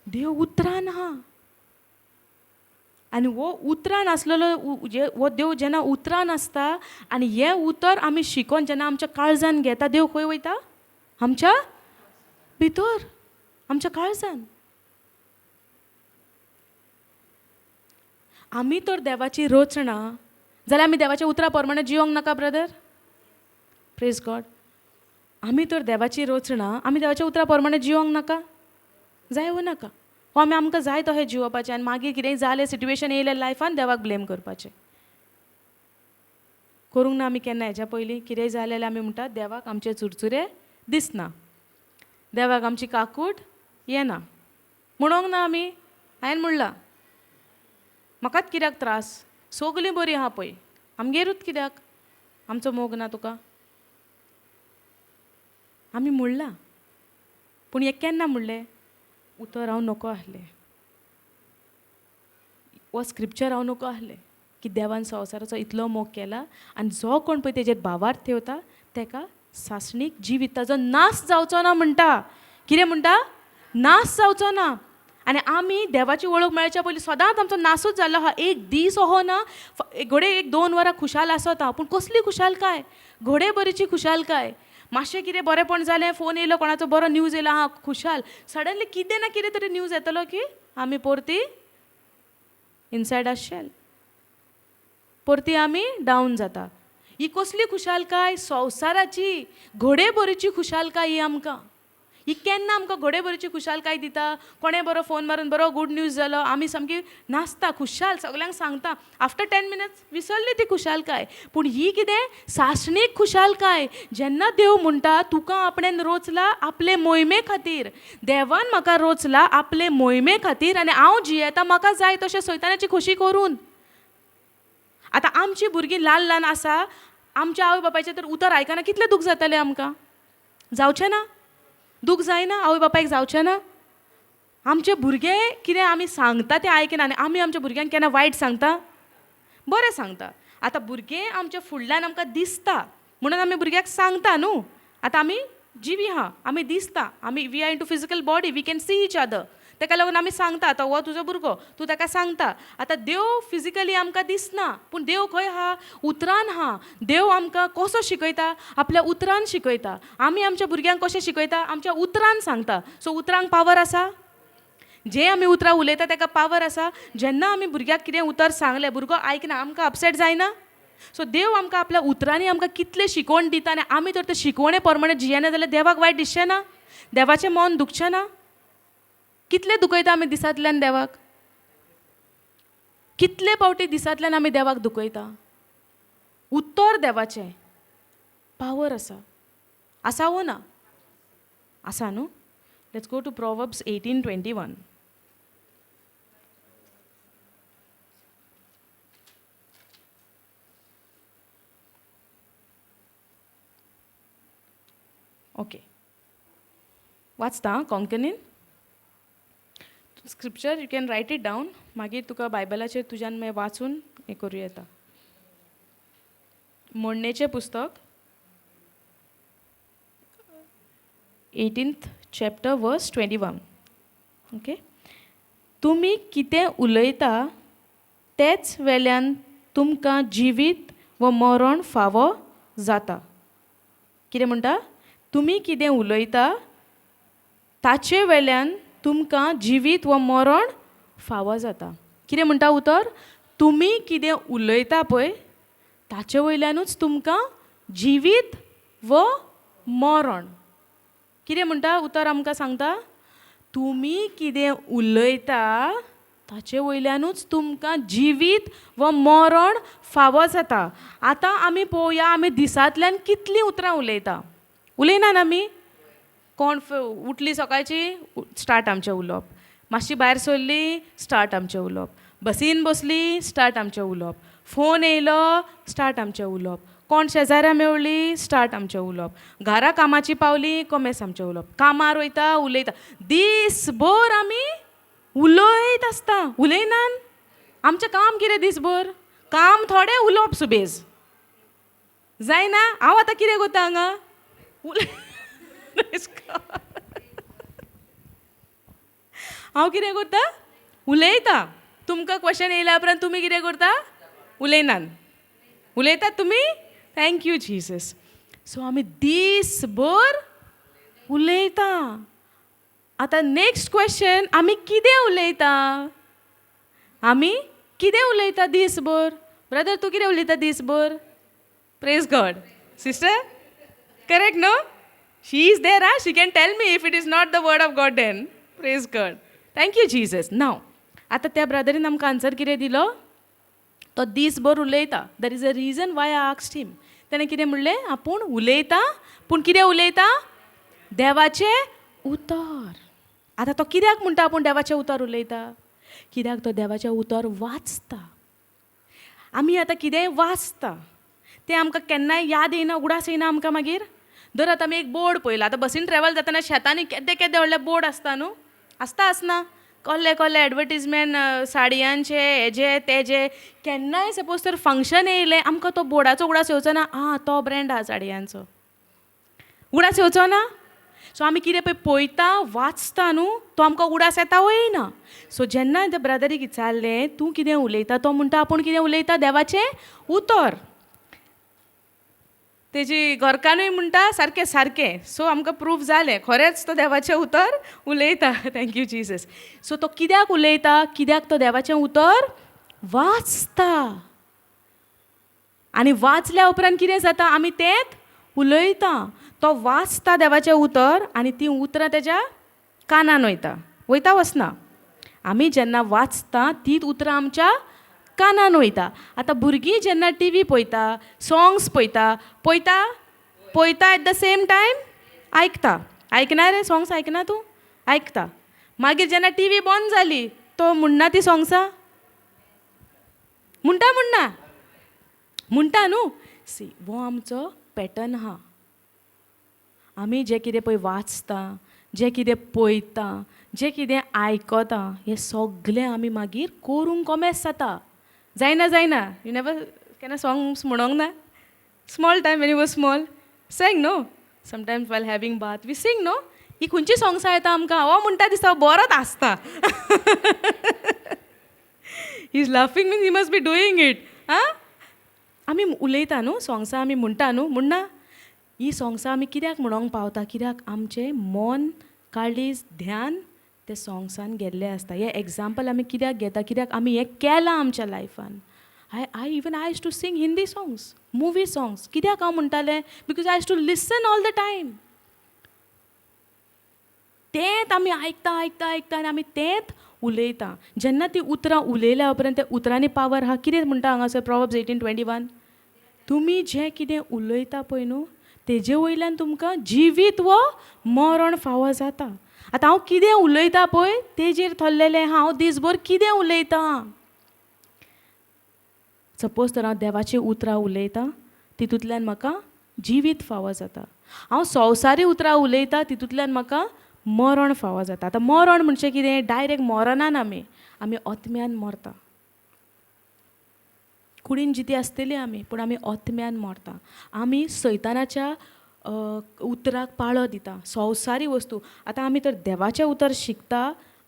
देव उतरान आहा. आनी हो उतरान आसलेलो हो देव जेन्ना उतरान आसता आनी हें उतर आमी शिकोन जेन्ना आमच्या काळजान घेता, देव खंय वयता? आमच्या भितर, आमच्या काळजान. आमी तर देवाची रचना जाल्यार आमी देवाच्या उतरा प्रमाणे जिवंक नाका ब्रदर? प्रेज गॉड. आमी तर देवाची रचना, आमी देवाच्या उतरा प्रमाणे जिवंक नाका? जाय वो नाका? हो आमी आमकां जाय तशें जिवपाचें आनी मागीर कितेंय जालें, सिट्युएशन येयलें लायफान, देवाक ब्लेम करपाचें. करूंक ना आमी केन्ना हेज्या पयलीं? कितेंय जालें जाल्यार आमी म्हणटा देवाक आमचे चुरचुरे दिसना, देवाक आमची काकूट येना, म्हणोंक ना आमी. हांवें म्हणलां म्हाकाच कित्याक त्रास, सगलीं बरीं आहा पळय, आमगेरूच कित्याक आमचो मोग ना तुका? आमी म्हणलां, पूण हें केन्ना म्हणलें? उतर हांव नको आहलें, हो स्क्रिप्चर हांव नको आहलें की देवान संवसाराचो इतलो मोग केला आनी जो कोण पळय तेजेर भावार्थ ठेवता तेका सासणीक जिवीत, ताजो नाश जावचो ना म्हणटा. कितें म्हणटा? नाश जावचो ना. आनी आमी देवाची वळख मेळच्या पयलीं सदांच आमचो नासूच जाल्लो आहा. एक दीस अहो ना, घडये 1-2 वरां खुशाल आसत हांव, पूण कसली खुशालकाय? घोडे बरीची खुशालकाय. मातशें कितें बरेंपण जालें, फोन येयलो कोणाचो, बरो न्यूज येयलो, आहा खुशाल. सडनली कितें ना कितें तरी न्यूज येतलो की आमी परती इनसायड आर शेल, परती आमी डावन जाता. ही कसली खुशालकाय? संवसाराची घोडे बरीची खुशालकाय ही आमकां. ही केन्ना आमकां घोडे बरीची खुशालकाय दिता? कोणें बरो फोन मारून बरो गूड न्यूज जालो, आमी सामकी नाचता खुशाल, सगल्यांक सांगता. आफ्टर 10 मिनट्स विसरली ती खुशालकाय. पूण ही कितें सासणीक खुशालकाय. जेन्ना देव म्हणटा तुका आपणें रोचला आपले मोहिमे खातीर, देवान म्हाका रोचला आपले मोहिमे खातीर आनी हांव जियेता म्हाका जाय तशें सैतानाची खोशी करून. आतां आमची भुरगीं ल्हान ल्हान आसा, आमच्या आवय बापायचें तर उतर आयकना, कितलें दूख जातलें आमकां? जावचें ना? दूख जायना आवय बापायक? जावचें ना? आमचे भुरगे कितें आमी सांगता तें आयकना आनी आमी आमच्या भुरग्यांक केन्ना वायट सांगता? बरें सांगता. आतां भुरगें आमच्या फुडल्यान आमकां दिसता म्हणून आमी भुरग्याक सांगता न्हू. आतां आमी जिवी आहा, आमी दिसता, आमी we are into physical body, we can see each other, तेका लागून आमी सांगता आतां हो तुजो भुरगो, तूं ताका सांगता. आतां देव फिजिकली आमकां दिसना, पूण देव खंय आहा? उतरान आहा. देव आमकां कसो शिकयता? आपल्या उतरान शिकयता. आमी आमच्या भुरग्यांक कशें शिकयता? आमच्या उतरान सांगता. सो उतरांक पावर आसा. जें आमी उतरां उलयता ताका पावर आसा. जेन्ना आमी भुरग्याक कितें उतर सांगलें, भुरगो आयकना, आमकां अपसेट जायना? सो देव आमकां आपल्या उतरांनी आमकां कितलें शिकवण दिता आनी आमी तर ते शिकवणे प्रमाणे जियेना जाल्यार देवाक वायट दिसचें ना? देवाचें मन दुखचें ना? कितलें दुखयता आमी दिसांतल्यान देवाक? कितले पावटी दिसांतल्यान आमी देवाक दुखयता? उतर देवाचें पावर आसा. आसा वो ना? आसा न्हू? Let's go to Proverbs 18:21. Okay, वाचता आं कोंकणीन scripture. You can write it down, मागीर तुका बायबलाचेर तुज्यान मागीर वाचून हें करूं येता. म्हणणेचें पुस्तक 18th chapter verse 21. Okay. तुमी कितें उलयता तेच वेल्यान तुमकां जिवीत व मरण फावो जाता. कितें म्हणटा? तुमी कितें उलयता ताचे वेल्यान तुमकां जिवीत व मरण फावो जाता. कितें म्हणटा उतर? तुमी कितें उलयता पळय ताचे वयल्यानूच तुमकां जिवीत व मरण. कितें म्हणटा उतर आमकां सांगता? तुमी कितें उलयता ताचे वयल्यानूच तुमकां जिवीत व मरण फावो जाता. आतां आमी पळोवया आमी दिसांतल्यान कितलीं उतरां उलयता. उलयनात आमी? कोण उठली सकाळची स्टार्ट आमचें उलोवप, मातशी भायर सरली स्टार्ट आमचें उलोवप, बसीन बसली स्टार्ट आमचें उलोवप, फोन येयलो स्टार्ट आमचें उलोवप, कोण शेजाऱ्या मेवली स्टार्ट आमचें उलोवप, घरा कामाची पावली कोमेस आमचें उलोवप, कामार वयता उलयता, दीसभर आमी उलयत आसता. उलयनान? आमचें काम कितें दीसभर? काम थोडें, उलोवप सुबेज जायना? हांव आतां कितें करता हांगा? हांव कितें करता? उलयता. तुमकां क्वेश्चन येयल्या उपरांत तुमी कितें करता? उलयनात. उलयतात तुमी? Thank you Jesus. सो आमी दीसभर उलयता. आतां नेक्स्ट क्वेश्चन, आमी कितें उलयता? आमी कितें उलयता दीसभर? ब्रदर, तूं कितें उलयता दीसभर? Praise God. Sister, correct no? She is there, ah, she can tell me if it is not the word of God then. Praise God. Thank you Jesus. Now आतां त्या ब्रदरीन आमकां आन्सर कितें दिलो? तो दीसभर उलयता. There is a reason why I asked him. तेणें कितें म्हणलें? आपूण उलयता, पूण कितें उलयता? देवाचें उतर. आतां तो कित्याक म्हणटा आपूण देवाचें उतर उलयता? कित्याक तो देवाचें उतर वाचता. आमी आतां कितेंय वाचता तें आमकां केन्नाय याद येयना, उगडास येयना आमकां मागीर. धर आतां आमी एक बोर्ड पळयला, आतां बसीन ट्रॅवल जातना शेतांनी केदे केदे व्हडले बोर्ड आसता न्हू? आसता आसना? कसले कसले एडवर्टीजमेंट साडयांचे, हेजे तेजे. केन्नाय सपोज तर फंक्शन येयलें, आमकां तो बोर्डाचो उगडास येवचो ना? आं, तो ब्रँड आहा साडयांचो, उगडास येवचो ना? सो आमी कितें पळय पळयता वाचता न्हू, तो आमकां उगडास येता वो येयना? सो जेन्ना त्या ब्रदरीक विचारलें तूं कितें उलयता, तो म्हणटा आपूण कितें उलयता? देवाचें उतर. तेजी घरकान्नूय म्हणटा सारकें सारकें. सो आमकां प्रूफ जालें खरेंच तो देवाचें उतर उलयता. Thank you Jesus. सो तो कित्याक उलयता? कित्याक तो देवाचें उतर वाचता. आनी वाचल्या उपरांत कितें जाता? आमी तेंच उलयता. तो वाचता देवाचें उतर आनी तीं उतरां तेज्या कानान वयता. वयता वचना? आमी जेन्ना वाचता तींच उतरां आमच्या कानान वयता. आतां भुरगीं जेन्ना टिवी पळयता, सोंग्स पळयता, पळयता पळयता, एट the same time आयकता. आयकना रे सोंग्स? आयकना तूं? आयकता. मागीर जेन्ना टिवी बंद जाली, तो म्हणना ती सोंग्सां? म्हणटा? म्हणना? म्हणटा न्हू? सी, हो आमचो पॅटर्न आहा. आमी जें कितें पळय वाचता, जें कितें पळयता, जें कितें आयकता, हें सगलें आमी मागीर करूंक कोमेस जाता. जायना जायना? You never केन्ना सोंग्स म्हणोंक ना? Small time, when you was small, sang no? Sometimes while having bath we sing no? ही खंयची सोंग्सां येता आमकां? हो म्हणटा दिसता बरोच आसता. He is laughing means he must be doing it. आं, आमी उलयता न्हू सोंग्सां, आमी म्हणटा न्हू? म्हणना? ही सोंग्सां आमी कित्याक म्हणोंक पावता? कित्याक आमचें मन, काळीज, ध्यान ते सोंग्सान गेल्ले आसता. हें एग्जाम्पल आमी कित्याक घेता? कित्याक आमी हें केलां आमच्या लायफान. I even I used to sing Hindi songs, movie songs. कित्याक हांव म्हणटालें? Because I used to listen all the time. तेंच आमी आयकता आयकता आयकता आनी आमी तेंच उलयता. जेन्ना ती उतरां उलयल्या उपरांत त्या उतरांनी पावर आहा. कितें म्हणटा हांगासर प्रोवर्ब्स 18:21? तुमी जें कितें उलयता पळय न्हू, तेजे वयल्यान तुमकां जिवीत वो मरण फावो जाता. आतां हांव कितें उलयता पळय तेजेर थरलेलें. हांव दीसभर कितें उलयतां? सपोज तर हांव देवाचीं उतरां उलयतां, तितूंतल्यान म्हाका जिवीत फावो जाता. हांव संवसारी उतरां उलयतां, तितूंतल्यान म्हाका मरण फावो जाता. आतां मरण म्हणजे कितें? डायरेक्ट मरनान आमी, आमी आत्म्यान मरता. कुडीन जिती आसतली आमी, पूण आमी आत्म्यान मरता. आमी सैतानाच्या उतराक पाळो दिता, संवसारी वस्तू. आतां आमी तर देवाचें उतर शिकता.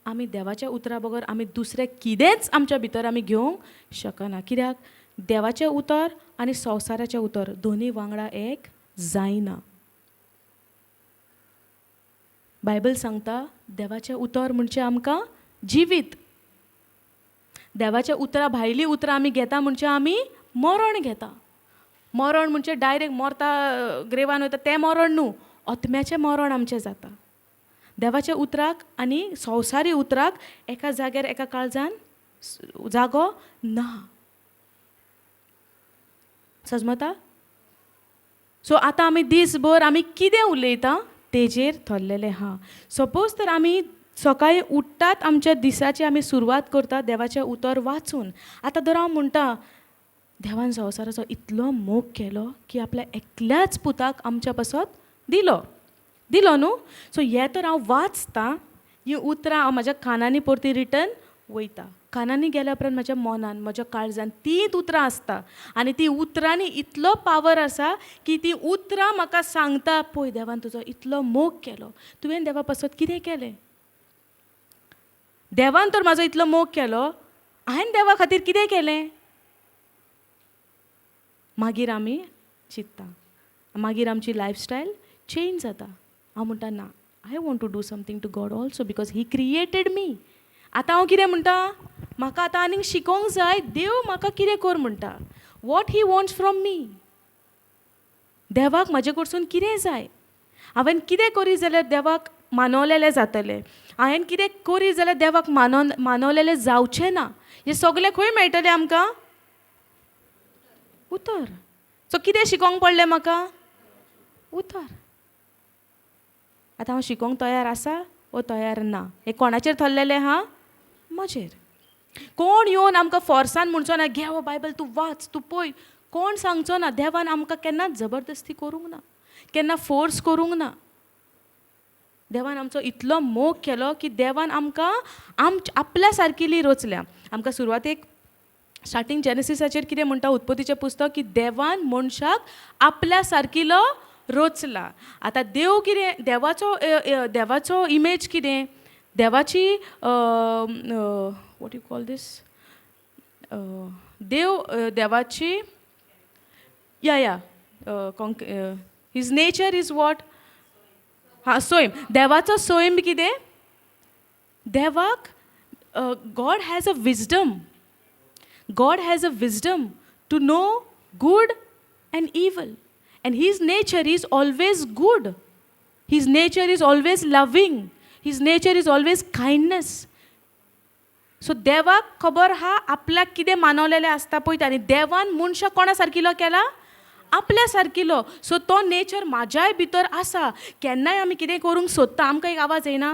आमी देवाच्या उतरा बगर आमी दुसरें कितेंच आमच्या भितर आमी घेवंक शकना, कित्याक देवाचें उतर आनी संवसाराचें उतर दोनूय वांगडा एक जायना. बायबल सांगता, देवाचें उतर म्हणजे आमकां जिवीत. देवाच्या उतरां भायलीं उतरां आमी घेता म्हणजे आमी मरण घेता. मरण म्हणजे डायरेक्ट मरता, ग्रेवान वयता तें मरण न्हू, आत्म्याचें मरण आमचें जाता. देवाच्या उतराक आनी संवसारी उतराक एका जाग्यार, एका काळजान जागो ना. सजमता? सो आतां आमी दीसभर आमी कितें उलयता तेजेर थरलेलें आहा. सपोज तर आमी सकाळीं उठ्ठात, आमच्या दिसाची आमी सुरवात करता देवाचें उतर वाचून. आतां धर हांव म्हणटा, देवान संवसाराचो इतलो मोग केलो की आपल्या एकल्याच पुताक आमच्या पासत दिलो. दिलो न्हू? सो हें तर हांव वाचतां, हीं उतरां हांव म्हाज्या कानांनी परती रिटर्न वयता. कानांनी गेल्या उपरांत म्हज्या मनान, म्हज्या काळजान तींच उतरां आसता आनी ती उतरांनी इतलो पावर आसा की ती उतरां म्हाका सांगता, पळय, देवान तुजो इतलो मोग केलो, तुवें देवा पासत कितें केलें? देवान तर म्हाजो इतलो मोग केलो, हांवें देवा खातीर कितें केलें? मागीर आमी चिंत्ता, मागीर आमची लायफस्टायल चेंज जाता. हांव म्हणटा, ना, I want to do something to God also because He created me. आतां हांव कितें म्हणटा? म्हाका आतां आनीक शिकोंक जाय, देव म्हाका कितें कर म्हणटा, what He wants from me. देवाक म्हाजे कडसून कितें जाय? हांवें कितें करी जाल्यार देवाक मानवलेलें जातलें? हांवें कितें करी जाल्यार देवाक मानवलेलें जावचें ना? हें सगळें खंय मेळटलें आमकां? उतर. सो कितें शिकोंक पडलें म्हाका? उतर. आतां हांव शिकोंक तयार आसा वो तयार ना, हें कोणाचेर थरलेलें आहा? म्हजेर. कोण येवन आमकां फोर्सान म्हणचो ना, घे हो बायबल, तूं वाच, तूं पळय. कोण सांगचो ना. देवान आमकां केन्नाच जबरदस्ती करूंक ना, केन्ना फोर्स करूंक ना. देवान आमचो इतलो मोग केलो की देवान आमकां आपल्या सारकिली रचल्या. आमकां सुरवातेक स्टार्टींग जेनेसिसाचेर कितें म्हणटा उत्पत्तीचें पुस्तक? की देवान मनशाक आपल्या सारकिलो रचला. आतां देव कितें? देवाचो इमेज कितें? देवाची, what you call this, देव, देवाची या conc his nature is what? हां, सैम. देवाचो सैम कितें? देवाक, God has a wisdom. God has a wisdom to know good and evil, and His nature is always good. His nature is always loving. His nature is always kindness. So देवाक खबर आहा आपल्याक कितें मानवलेलें आसता पळय. आनी देवान मनशाक कोणा सारकिलो केला? आपल्या सारकिलो. सो तो नेचर म्हाज्याय भितर आसा. केन्नाय आमी कितें करूंक सोदता, आमकां एक आवाज येयना,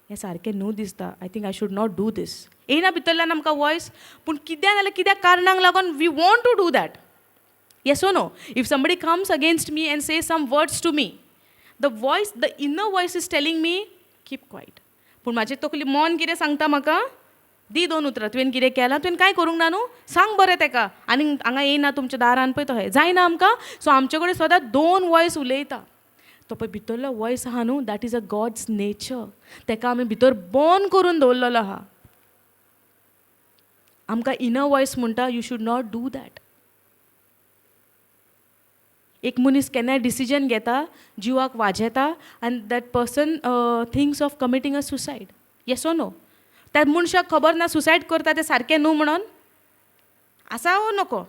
हें सारकें न्हू दिसता, I think I should not do this. येयना भितरल्यान आमकां वॉयस? पूण कित्या नाल्यार कित्या कारणांक लागून we want to do that. Yes or no? If somebody comes against me and say some words to me, the voice, the inner voice is telling me, keep quiet. पूण म्हाजी तकली, मन कितें सांगता म्हाका? दी दोन उतरां. तुवें कितें केलां? तुवें कांय करूंक ना न्हू? सांग बरें तेका, आनी हांगा येयना तुमच्या दारान पळय तो. हें जायना आमकां. सो आमचे कडेन सदांच दोन वॉयस उलयता. तो पळय भितरलो वॉयस आहा न्हू, that is a God's nature. तेका आमी भितर बॉर्न करून दवरलेलो आहा. आमकां इनर वॉयस म्हणटा, you should not do that. एक मनीस केन्नाय डिसिजन घेता, जिवाक वाजेता, आनी that person thinks of committing a suicide. Yes or no? त्या मनशाक खबर ना सुसायड करता तें सारकें न्हू म्हणून, आसा वो नको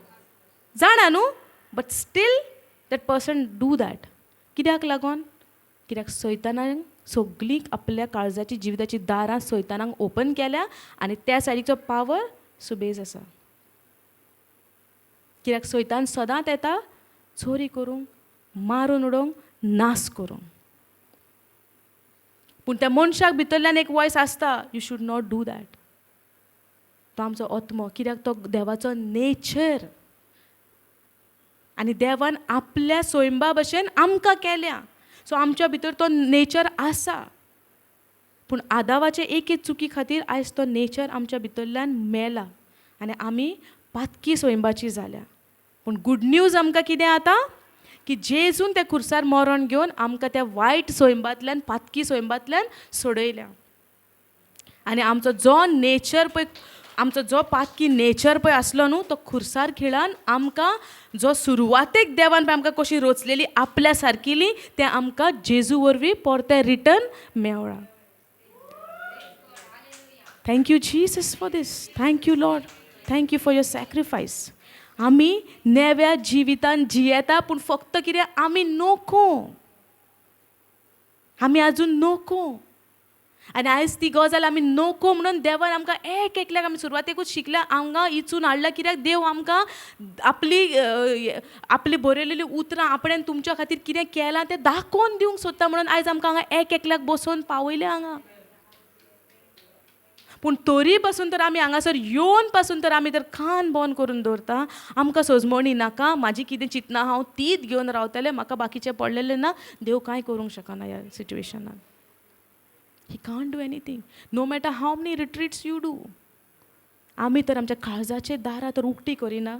जाणा न्हू, but still that person do that. कित्याक लागोन? कित्याक सैतानान सगळीं आपल्या काळजाची जिविताची दारां सैतानाक ओपन केल्या आनी त्या सायडीचो पावर सुबेज आसा. कित्याक सैतान सदांच येता चोरी करूंक, मारून उडोवंक, नाश करूंक. पूण त्या मनशाक भितरल्यान एक वॉयस आसता, you should not do that. तो आमचो आत्मो, कित्याक तो देवाचो नेचर आनी देवान आपल्या सोयंबा भशेन आमकां केल्या. सो आमच्या भितर तो नेचर आसा. पूण आदावाचे एक चुकी खातीर आयज तो नेचर आमच्या भितरल्यान मेला आनी आमी पातकी सोयंबाची जाल्या. पूण गूड न्यूज आमकां कितें आतां की जेजून त्या खुर्सार मरण घेवन आमकां त्या वायट सोयंबांतल्यान, पातकी सोयंबांतल्यान सोडयल्या. आनी आमचो जो नेचर पळय, आमचो जो पातकी नेचर पळय आसलो न्हू, तो खुर्सार खिळान आमकां जो सुरवातेक देवान पळय आमकां कशी रचलेली आपल्या सारकिली, तें आमकां जेजू वरवीं परतें return मेवळा. Thank you Jesus for this. Thank you Lord. Thank you for your sacrifice. आमी नव्या जिवितान जियेता, पूण फक्त कितें आमी नको, आमी आजून नको. आनी आयज ती गजाल आमी नको म्हणून देवान आमकां एक एकल्याक आमी सुरवातेकूच शिकल्या, हांगा इचून हाडला. कित्याक देव आमकां आपली आपली बरयलेली उतरां आपणें तुमच्या खातीर कितें केलां तें दाखोवन दिवंक सोदता म्हणून आयज आमकां हांगा एक एकल्याक बसोवन पावयलें हांगा. पूण तरी पासून तर आमी हांगासर येवन पासून तर आमी तर कान बंद करून दवरता. आमकां सजमणी नाका, म्हाजी कितें चिंतना हांव तीच घेवन रावतलें, म्हाका बाकीचें पडलेलें ना. देव कांय करूंक शकना ह्या सिट्युएशनान. He can't do anything, no matter how many retreats you do. आमी तर आमच्या काळजाचे दारां तर उक्ती करिना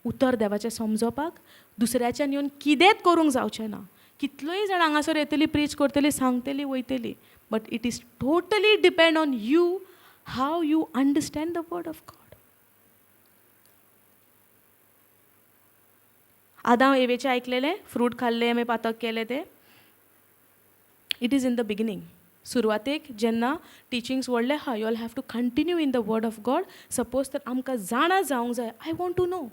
उतर देवाचें समजोवपाक. दुसऱ्याच्यान येवन कितेंच करूंक जावचें ना. कितलोय जाण हांगासर येतली, प्रीच करतली, सांगतली, वयतली, but it is totally depend on you how you understand the word of God. Adam एवेचें आयकलेलें, फ्रूट खाल्लें, मागीर पातक केलें तें. It is in the beginning. सुरवातेक जेन्ना टिचिंग्स व्हडले आहा, you all have to continue in the word of God. Suppose तर आमकां जाणा जावंक जाय, I want to know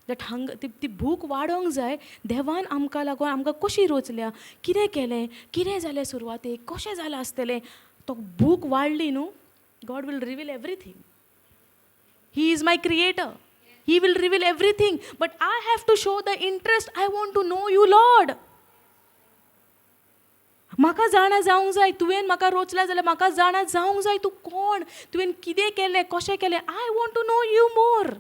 that हंग, ती भूक वाडोवंक जाय. देवान आमकां लागून आमकां कशी रोचल्या, कितें केलें, कितें जालें सुरवातेक, कशें जालां आसतलें, तो भूक वाडली न्हू, God will reveal everything. He is my creator. He will reveal everything. But I have to show the interest. I want to know you, Lord. म्हाका जाणा जावंक जाय, तुवें म्हाका रोचला जाल्यार म्हाका जाणा जावंक जाय तूं कोण, तुवें कितें केलें, कशें केलें. I want to know you more.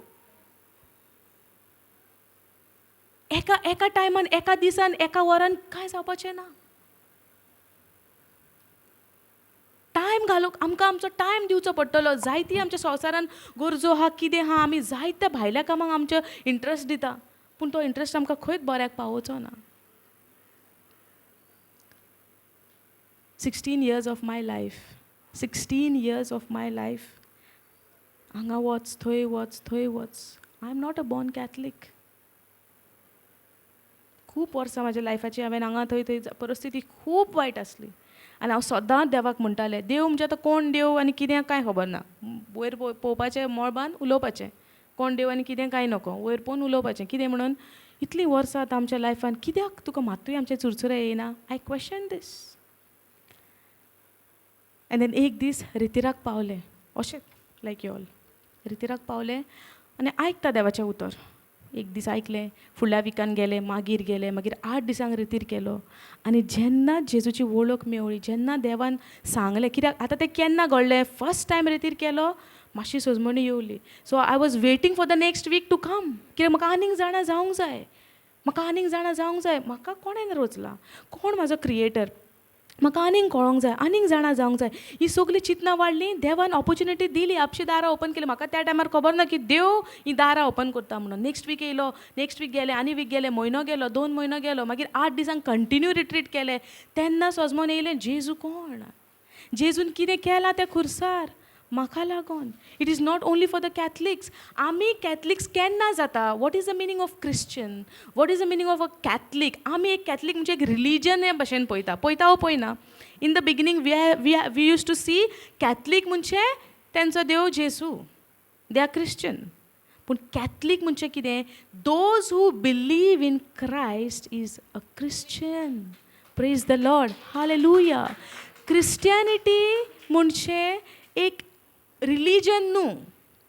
एका एका टायमान, एका दिसान, एका वरान कांय जावपाचें ना. टायम घालूंक आमकां आमचो टायम दिवचो पडटलो. जायती आमच्या संवसारान गरजो आहा, कितें आहा, आमी जायत्या भायल्या कामांक आमचो इंट्रस्ट दिता, पूण तो इंट्रस्ट आमकां खंयच बऱ्याक पावोवचो ना. 16 years of my life, 16 years of my life, हांगा वच, थंय वच, थंय वच. I am not a born Catholic. खूब वर्सां म्हाज्या लायफाची हांवें हांगा थंय थंय, परिस्थिती खूब वायट आसली आनी हांव सदांच देवाक म्हणटालें, देव म्हणजे आतां कोण देव आनी कितें कांय खबर ना, वयर पळोवपाचें मळबान उलोवपाचें, कोण देव आनी कितें कांय नको, वयर पळोवन उलोवपाचें कितें म्हणून. इतलीं वर्सां आतां आमच्या लायफान कित्याक तुका मात्तूय आमचें चुरचुरे येयना? I question this. And then एक दीस रितिराक पावलें, अशेंच लायक you all, रितिराक पावलें आनी आयकता देवाचें उतर. एक दीस आयकलें, फुडल्या विकान गेलें, मागीर गेलें, मागीर 8 दिसांक रितीर केलो. आनी जेन्ना जेजूची वळख मेवळी, जेन्ना देवान सांगलें, कित्याक आतां तें केन्ना घडलें, फर्स्ट टायम रितीर केलो, मातशी सजमणी Yevli. So I was waiting for the next week to come, कित्याक म्हाका आनीक जाणा जावंक जाय, म्हाका आनीक जाणा जावंक जाय, म्हाका कोणें रोचला, कोण म्हाजो क्रिएटर, म्हाका आनीक कळोंक जाय, आनीक जाणा जावंक जाय. ही सगळीं चिंतना वाडलीं. देवान ऑपोर्चुनिटी दिली, आपशी दारां ओपन केली. म्हाका त्या टायमार खबर ना की देव ही दारां ओपन करता म्हणून. नेक्स्ट वीक येयलो, नेक्स्ट वीक गेलें, आनी वीक गेलें, म्हयनो गेलो, 2 म्हयनो गेलो, मागीर 8 दिसांक कंटिन्यू रिट्रीट केलें. तेन्ना सजमोन येयलें, जेजू कोण, जेजून कितें केलां त्या खुर्सार. म्हाका लागोन. It is not only for the Catholics. आमी कॅथलिक्स केन्ना जाता? What is the meaning of Christian? What is the meaning of a Catholic? आमी एक कॅथलीक म्हणजे एक रिलीजन हे भशेन पळयता, पळयता वो पळयना. In the beginning we use to see Catholic म्हणजे तेंचो देव जेजू, they are Christian. पूण कॅथलीक म्हणजे कितें? Those who believe in Christ is a Christian. Praise the Lord, hallelujah. Christianity म्हणजे एक रिलीजन न्हू.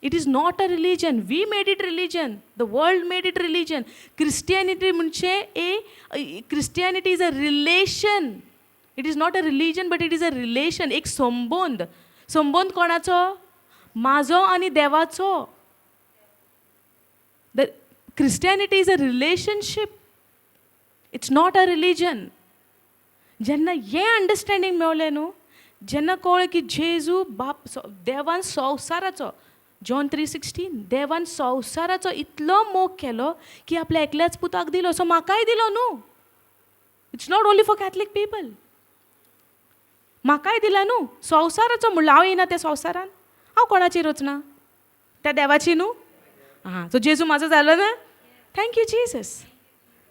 It is not a religion. We made it religion, the world made it religion. Christianity म्हणजे a Christianity is a relation. It is not a religion but it is a relation. एक संबंद. संबंद कोणाचो? म्हाजो आनी देवाचो. The Christianity is a relationship, it's not a religion. जेन्ना हें अंडरस्टँडींग मेवलें न्हू, जेन्ना कळ्ळें की जेजू बाप देवान संवसाराचो, जॉन 3:16, देवान संवसाराचो इतलो मोग केलो की आपल्या एकल्याच पुताक दिलो, सो म्हाकाय दिलो न्हू. It's not only for Catholic people, म्हाकाय दिला न्हू. संवसाराचो म्हणल्यार हांव येयना त्या संवसारान, हांव कोणाची रचना? त्या देवाची न्हू. आं, सो जेजू म्हाजो जालो ना. Thank you Jesus,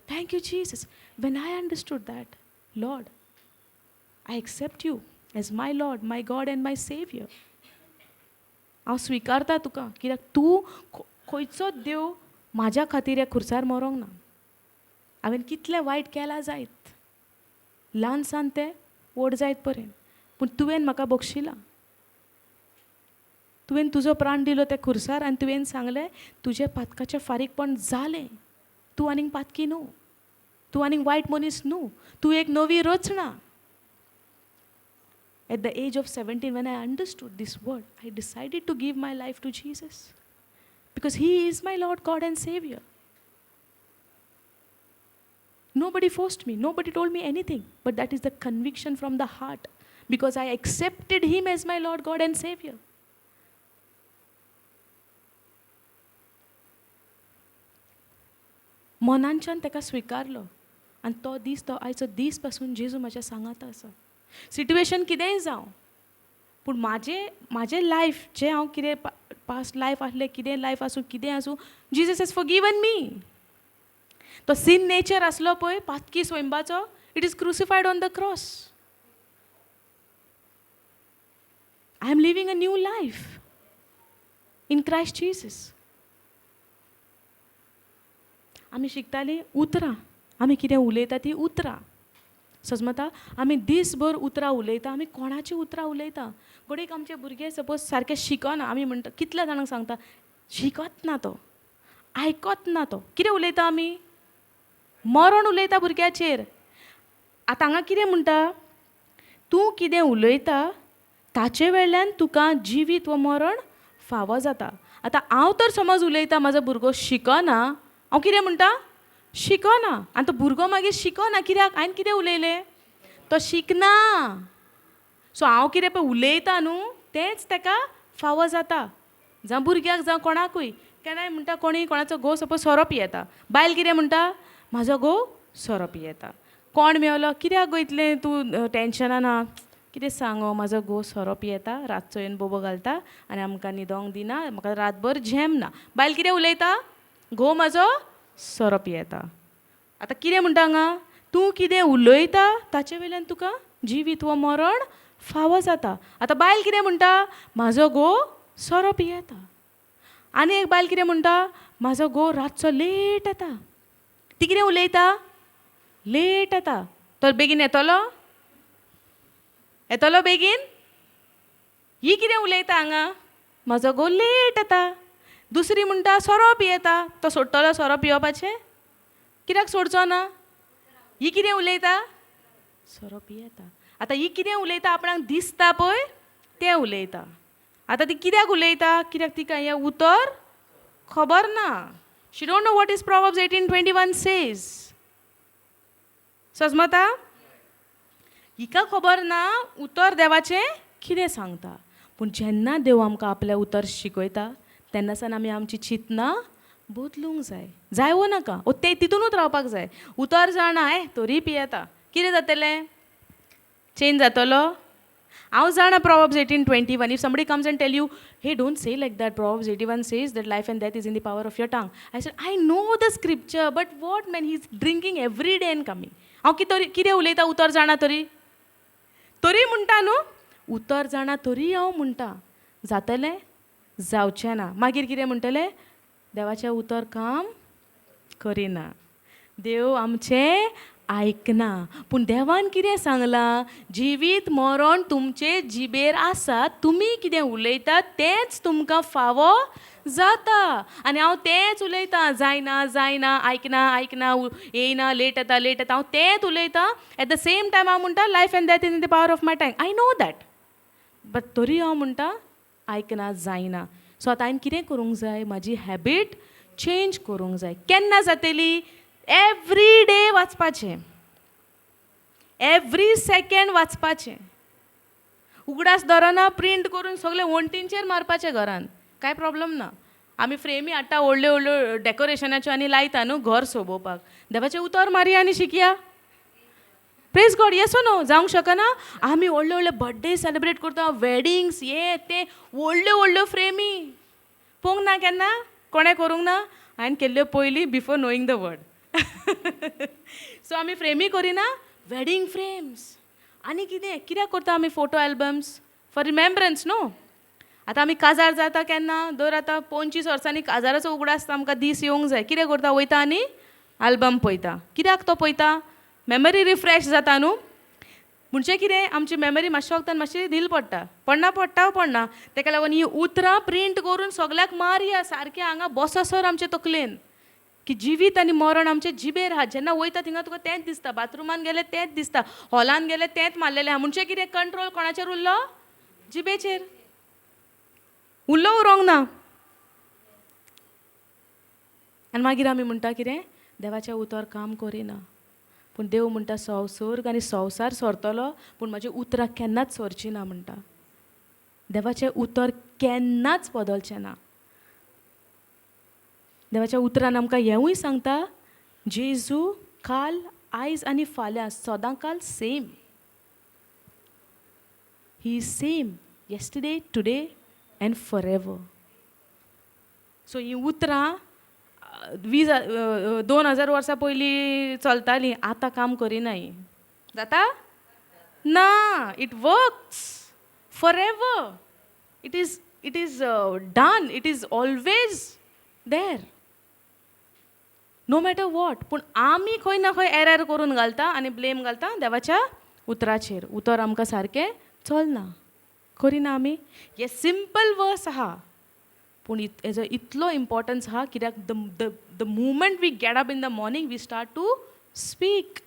thank you Jesus. When I understood that, Lord, I accept you as my Lord, my God and my saviour. हांव स्विकारता तुका, कित्याक तूं खंयचोच देव म्हाज्या खातीर ह्या खुर्सार मरोंक ना. हांवें कितलें वायट केलां जायत, ल्हान सान तें व्हड जायत पर्यंत, पूण तुवें म्हाका बक्षिलां. तुवें तुजो प्राण दिलो त्या खुर्सार आनी तुवें सांगलें तुजें पातकाचें फारीकपण जालें, तूं आनीक पातकी न्हू, तूं आनीक वायट मनीस न्हू, तूं एक नवी रचना. At the age of 17, when I understood this word, I decided to give my life to Jesus because He is my Lord, God and Savior. Nobody forced me, nobody told me anything, but that is the conviction from the heart because I accepted Him as my Lord, God and Savior. मनानच्यान ताका स्विकारलो आनी तो दीस, तो आयचो दीस पासून जेजू म्हाज्या सांगाता आसा. सिट्युएशन कितेंय जावं, पूण म्हाजें लायफ जें हांव कितें पास्ट लायफ आसलें, कितें लायफ आसूं, कितें आसूं, जीजस हॅज फॉरगिवन मी. तो सिन नेचर आसलो पळय, पातकी स्वयंबाचो, it is crucified on the cross. I am living a new life in Christ Jesus. आमी शिकतालीं उतरां, आमी कितें उलयता ती उतरां. सजमता आमी दीसभर उतरां उलयता, आमी कोणाची उतरां उलयता. घडयेक आमचे भुरगे सपोज सारकें शिकना, आमी म्हणटा कितल्या जाणांक सांगता शिकत ना तो, आयकत ना तो. कितें उलयता आमी? मरण उलयता भुरग्याचेर. आतां हांगा कितें म्हणटा? तूं कितें उलयता ताचे वेल्यान तुका जिवीत वो मरण फावो जाता. आतां हांव तर समज उलयता म्हाजो भुरगो शिकना, हांव कितें म्हणटा? शिकना. आनी तो भुरगो मागीर शिकना कित्याक? हांवें कितें उलयलें? तो शिकना. सो हांव कितें पळय उलयता न्हू तेंच ताका फावो जाता, जावं भुरग्याक जावं कोणाकूय. केन्नाय म्हणटा कोणूय कोणाचो घोव सपोज सोरो पियेता, बायल कितें म्हणटा? म्हाजो घोव सोरो पियेता. कोण मेवलो? कित्याक गो इतलें तूं टेंशनान आहा? कितें सांगो, म्हाजो घोव सोरो पियेता, रातचो येवन बोबो घालता आनी आमकां न्हिदोंक दिना, म्हाका रातभर झेम ना. बायल कितें उलयता? घोव म्हाजो सोरो पियेता. आतां कितें म्हणटा हांगा? तूं कितें उलयता ताचे वयल्यान तुका जिवीत वो मरण फावो जाता. आतां बायल कितें म्हणटा? म्हाजो घोव सोरो पियेता. आनी एक बायल कितें म्हणटा? म्हाजो घोव रातचो लेट येता. ती कितें उलयता? लेट येता. तो बेगीन येतलो? येतलो बेगीन? ही कितें उलयता हांगा? म्हाजो घोव लेट येता. दुसरी म्हणटा सोरो पियेता. तो सोडटलो सोरो पियोवपाचें? कित्याक सोडचो ना? ही कितें उलयता? सोरो पियेता. आतां ही कितें उलयता? आपणाक दिसता पळय तें उलयता. आतां ती कित्याक उलयता? कित्याक तिका हें उतर खबर ना. She don't know what is Proverbs 18:21 says. सजमता? हिका खबर ना उतर देवाचें कितें सांगता. पूण जेन्ना देव आमकां आपलें उतर शिकयता तेन्नासान आमी आमची चिंतनां बदलूंक जाय. जाय वो नाका, वो ते तितूनूच रावपाक जाय. उतर जाणा ए तरी पियेता, कितें जातलें? चेंज जातलो? हांव जाणा Proverbs 18:21. If somebody comes and tell you, hey, don't say like that, Proverbs 81 says that life and death is in the power of your tongue. I said, I know the scripture, but what man, he is drinking every day and coming. हांव कितें कितें उलयता उतर जाणा तरी तरी म्हणटा न्हू, उतर जाणा तरी हांव म्हणटा जातलें जावचें ना. मागीर कितें म्हणटलें, देवाचें उतर काम करिना, देव आमचें आयकना. पूण देवान कितें सांगलां, जिवीत मरण तुमचे जिबेर आसा, तुमी कितें उलयता तेंच तुमकां फावो जाता. आनी हांव तेंच उलयतां, जायना जायना, आयकना आयकना, येयना, लेट येता लेट येता, हांव तेंच उलयतां. एट the same time हांव म्हणटा life and death is in the power of my tongue. I know that, but तरी हांव म्हणटा आयकना जायना. सो आतां हांवें कितें करूंक जाय, म्हाजी हॅबीट चेंज करूंक जाय. केन्ना जातली, एवरी डे वाचपाचें, एवरी सेकेंड वाचपाचें. उगडास दवरना, प्रिंट करून सगळें वण्टींचेर मारपाचें घरान, कांय प्रॉब्लम ना. आमी फ्रेमी हाडटा व्हडल्यो व्हडल्यो डेकोरेशनाच्यो आनी लायता न्हू घर सोबोवपाक. देवाचें उतर मारया आनी शिकया. Praise God, yes or no? जावंक शकना. आमी व्हडले व्हडले बर्थडे सेलिब्रेट करता, वेडिंग्स हे ते, व्हडल्यो व्हडल्यो फ्रेमी पळोवंक ना केन्ना, कोणें करूंक ना. हांवें केल्ल्यो पयलीं before knowing the word. So आमी फ्रेमी करिना, वेडींग फ्रेम्स आनी कितें कित्याक करता आमी, फोटो एल्बम्स फॉर रिमेम्ब्रन्स न्हू. आतां आमी काजार जाता केन्ना, दर आतां 25 वर्सांनी काजाराचो उगडास आमकां दीस येवंक जाय. कितें करता, वयता आनी आल्बम पळयता. कित्याक तो पळयता, मेमरी रिफ्रेश जाता न्हू. म्हणजे कितें, आमची मेमरी मातशे वखदान मातशी धील पडटा, पडना पडटा पडना. तेका लागून ही उतरां प्रिंट करून सगल्याक मारया सारकें हांगा बससर आमचे तकलेन, की जिवीत आनी मरण आमचे जिबेर आहा. जेन्ना वयता थिंगा तुका तेंच दिसता, बाथरुमान गेलें तेंच दिसता, हॉलान गेलें तेंच मारलेलें आहा. म्हणजे कितें, कंट्रोल कोणाचेर उरलो, जिबेचेर उरलो, उरोंक ना. आनी मागीर आमी म्हणटा कितें, देवाचें उतर काम करिना. पूण देव म्हणटा संवसर्ग आनी संवसार सरतलो, पूण म्हाजी उतरां केन्नाच सरची ना म्हणटा. देवाचें उतर केन्नाच बदलचें ना. देवाच्या उतरान आमकां हेंवूय सांगता, जेजू काल आयज आनी फाल्यां सदांकाल same. He is same yesterday, today and forever. So हीं उतरां 2000 वर्सां पयलीं चलतालीं, आतां काम करिना. ही जाता ना. It works forever. It is done. It is always there, no matter what. पूण आमी खंय ना खंय एरर करून घालता आनी ब्लेम घालता देवाच्या उतराचेर. उतर आमकां सारकें चलना, करिना आमी. हे सिंपल वर्स आहा, पूण हेजो इतलो इम्पॉर्टन्स आहा, कित्याक the moment we get up in the morning we start to speak.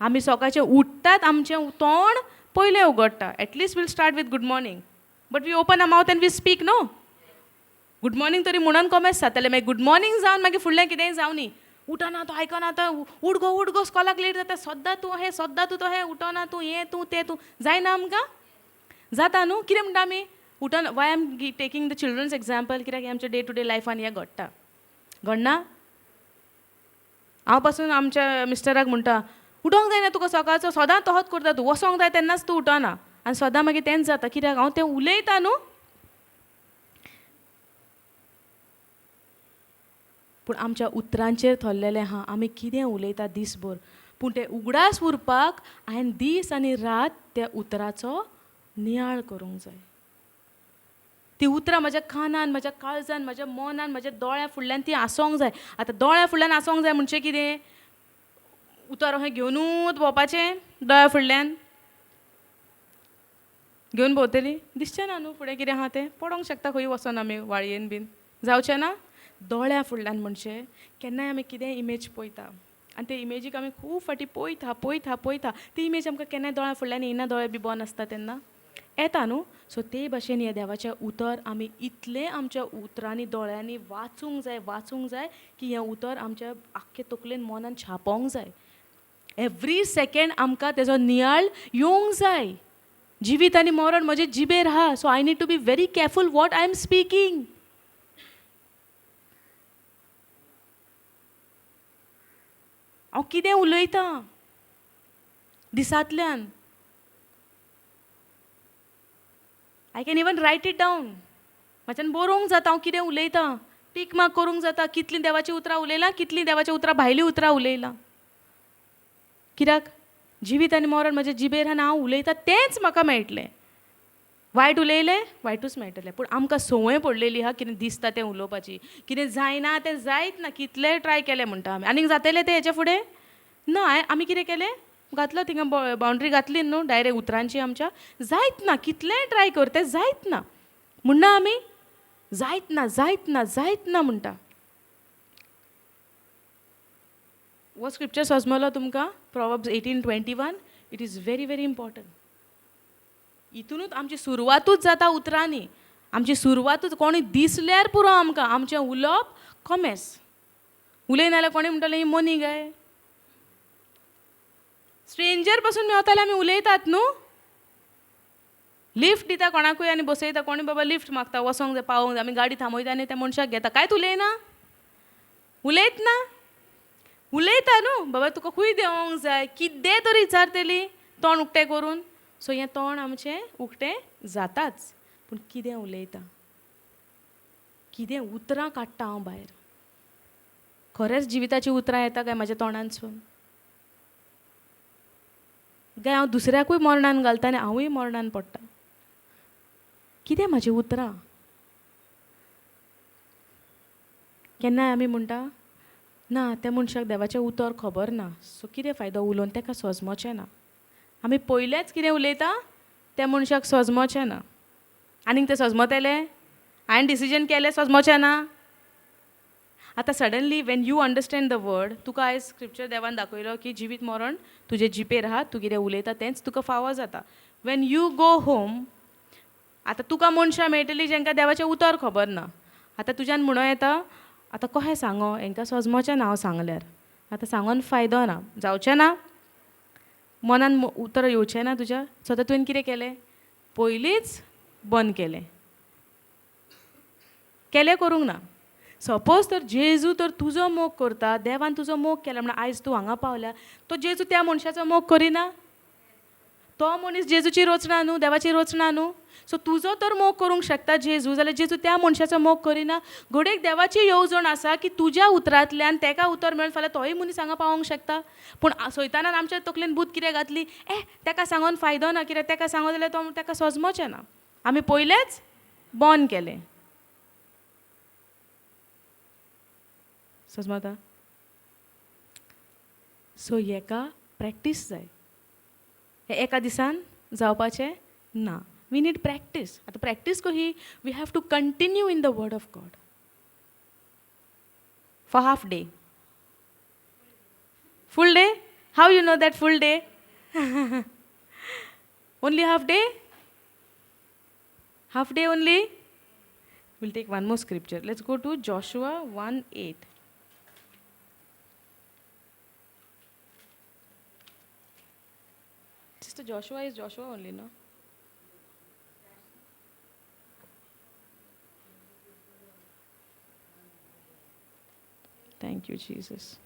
आमी सकाळचें उठ्ठात, आमचें तोंड पयलें उगडटा. At least we'll start with good morning, but we open a mouth and we speak no. Good morning तरी म्हणून कोमेस जातलें, मागीर गुड मॉर्निंग जावन मागीर फुडलें कितेंय जावनी. उठना तूं, आयकना तूं, उठ गो उठ गो, स्कॉलाक लेट जाता, सद्दां तूं हें सद्दां तूं तो हें, उठना तूं हें तूं तें तूं, जायना आमकां, जाता न्हू. कितें म्हणटा आमी उठना. Why am taking the children's example, कित्याक आमच्या डे टू डे लायफान हें घडटा, घडना. हांव पासून आमच्या मिस्टराक म्हणटा, उठोंक जायना तुका सकाळचो, सदां तोहोच करता तूं, वचोंक जाय तेन्नाच तूं उठना. आनी सदां मागीर तेंच जाता, कित्याक हांव तें उलयता न्हू. पूण आमच्या उतरांचेर थरलेलें आहा आमी कितें उलयता दीसभर. पूण तें उगडास उरपाक हांवें दीस आनी रात त्या उतराचो नियाळ करूंक जाय. ती उतरां म्हज्या कानान, म्हज्या काळजान, म्हज्या मनान, म्हज्या दोळ्या फुडल्यान ती आसोंक जाय. आतां दोळ्या फुडल्यान आसोंक जाय म्हणजे कितें, उतर अशें घेवनूच भोंवपाचें, दोळ्या फुडल्यान घेवन भोंवतली, दिसचें ना न्हू फुडें कितें आहा तें, पडोंक शकता खंय वचोन आमी वाळयेन बीन, जावचें ना. दोळ्या फुडल्यान म्हणजे केन्नाय आमी कितेंय इमेज पळयता आनी ते इमेजीक आमी खूब फावटी पळयता पळयता पळयता, ती इमेज आमकां केन्नाय दोळ्या फुडल्यान येयना, दोळे बी बंद आसता तेन्ना येता न्हू. सो ते भाशेन हें देवाचें उतर आमी इतलें आमच्या उतरांनी दोळ्यांनी वाचूंक जाय, वाचूंक जाय की हें उतर आमच्या आख्खे तकलेन मनान छापोंक जाय. एवरी सेकेंड आमकां तेजो नियाळ येवंक जाय. जिवीत आनी मरण म्हजें जिबेर आहा, so I need to be very careful what I am speaking. हांव कितें उलयतां दिसांतल्यान, I can even write it down. म्हाज्यान बरोवंक जाता हांव कितें उलयतां, टीक मार्क करूंक जाता, कितलीं देवाचीं उतरां उलयलां, कितलीं देवाच्या उतरां भायलीं उतरां उलयलां. कित्याक जिवीत आनी मरण म्हज्या जिबेर आनी हांव उलयतां तेंच म्हाका मेळटलें. वायट उलयलें वायटूच मेळटलें. पूण आमकां संवय पडलेली आहा कितें दिसता तें उलोवपाची, कितें जायना तें जायत ना, कितलेंय ट्राय केलें म्हणटा आमी, आनीक जातलें तें हेच्या फुडें ना. आमी कितें केलें, घातलो थिंगा बावंड्री घातली न्हू डायरेक्ट उतरांची आमच्या, जायत ना, कितलेंय ट्राय कर तें जायत ना म्हणना आमी, जायत ना जायत ना जायत ना म्हणटा. हो स्क्रिप्चर सजमलो तुमकां, Proverbs 18:21. It is very very important. हितुनूच आमची सुरवातूच जाता उतरांनी, आमची सुरवातूच कोणी दिसल्यार पुरो आमकां, आमचें उलोवप कोमेस. उलयना जाल्यार कोणी म्हणटलें ही मोनी काय, स्ट्रेंजर पासून मेवता जाल्यार आमी उलयतात न्हू. लिफ्ट दिता कोणाकूय आनी बसयता, कोणी बाबा लिफ्ट मागता, वचोंक जाय पावोंक जाय, आमी गाडी थांबयता आनी त्या मनशाक घेता. कांयच उलयना, उलयत ना, उलयता न्हू बाबा तुका खूंय देंवोंक जाय, कितें तरी विचारतली तोंड उक्तें करून. सो हें तोंड आमचें उक्तें जाताच, पूण कितें उलयता, कितें उतरां काडटा हांव भायर, खरेंच जिविताचीं उतरां येता काय म्हाज्या तोंडांतसून, काय हांव दुसऱ्याकूय मरणान घालता आनी हांवूय मरणान पडटा. कितें म्हाजीं उतरां? केन्नाय आमी म्हणटा ना त्या मनशाक देवाचें उतर खबर ना, सो कितें फायदो उलोवन, ताका सजमोचें ना. आमी पयलेंच कितें उलयता त्या मनशाक सजमोचें ना, आनीक तें सजमतलें? हांवें डिसिजन केलें सजमोचें ना. आतां suddenly when you understand the word, तुका आयज स्क्रिप्चर देवान दाखयलो की जिवीत मरण तुजे जिपेर आहा, तूं कितें उलयता तेंच तुका फावो जाता. When you go home, आतां तुका मनशां मेळटलीं जांकां देवाचें उतर खबर ना. आतां तुज्यान म्हणूं येता आतां कशें सांगो, हांकां सजमोचें ना हांव सांगल्यार, आतां सांगोन फायदो ना, जावचें ना, मनान उतर येवचें ना तुज्या. सो आतां तुवें कितें केलें, पयलींच बंद केलें, केलें करूंक ना. सपोज तर जेजू तर तुजो मोग करता, देवान तुजो मोग केला म्हणून आयज तूं हांगा पावल्या, तो जेजू त्या मनशाचो मोग करिना? तो मनीस जेजूची रचना न्हू, देवाची रचना न्हू. सो तुजो तर मोग करूंक शकता जेजू, जाल्यार जेजू त्या मनशाचो मोग करिना? घडयेक देवाची येवजण आसा की तुज्या उतरांतल्यान तेका उतर मेळून फाल्यां तोय मनीस हांगा पावोंक शकता. पूण सैतानान आमच्या तकलेन बूद कितें घातली, ए तेका सांगोन फायदो ना, कित्याक तेका सांगो जाल्यार तो तेका सजमोचें ना. आमी पयलेंच बंद केलें. सजमता? सो हेका प्रॅक्टीस जाय, हें एका दिसान जावपाचें ना. We need practice. आतां प्रॅक्टीस कशी, we have to continue in the word of God for half day, full day. How you know that full day? Only half day? Half day only? We'll take one more scripture. Let's go to Joshua 1:8. Sister Joshua is Joshua only, no? Thank you, Jesus.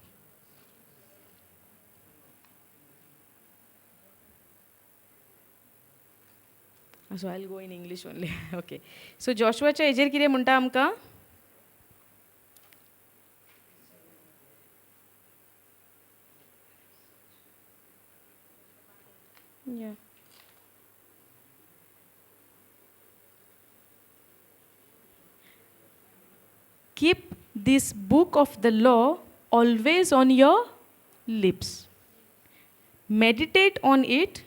So I'll go in English only. Okay. So Joshuaच्या हेजेर कितें म्हणटा आमकां? Yeah. Keep this book of the law always on your lips. Meditate on it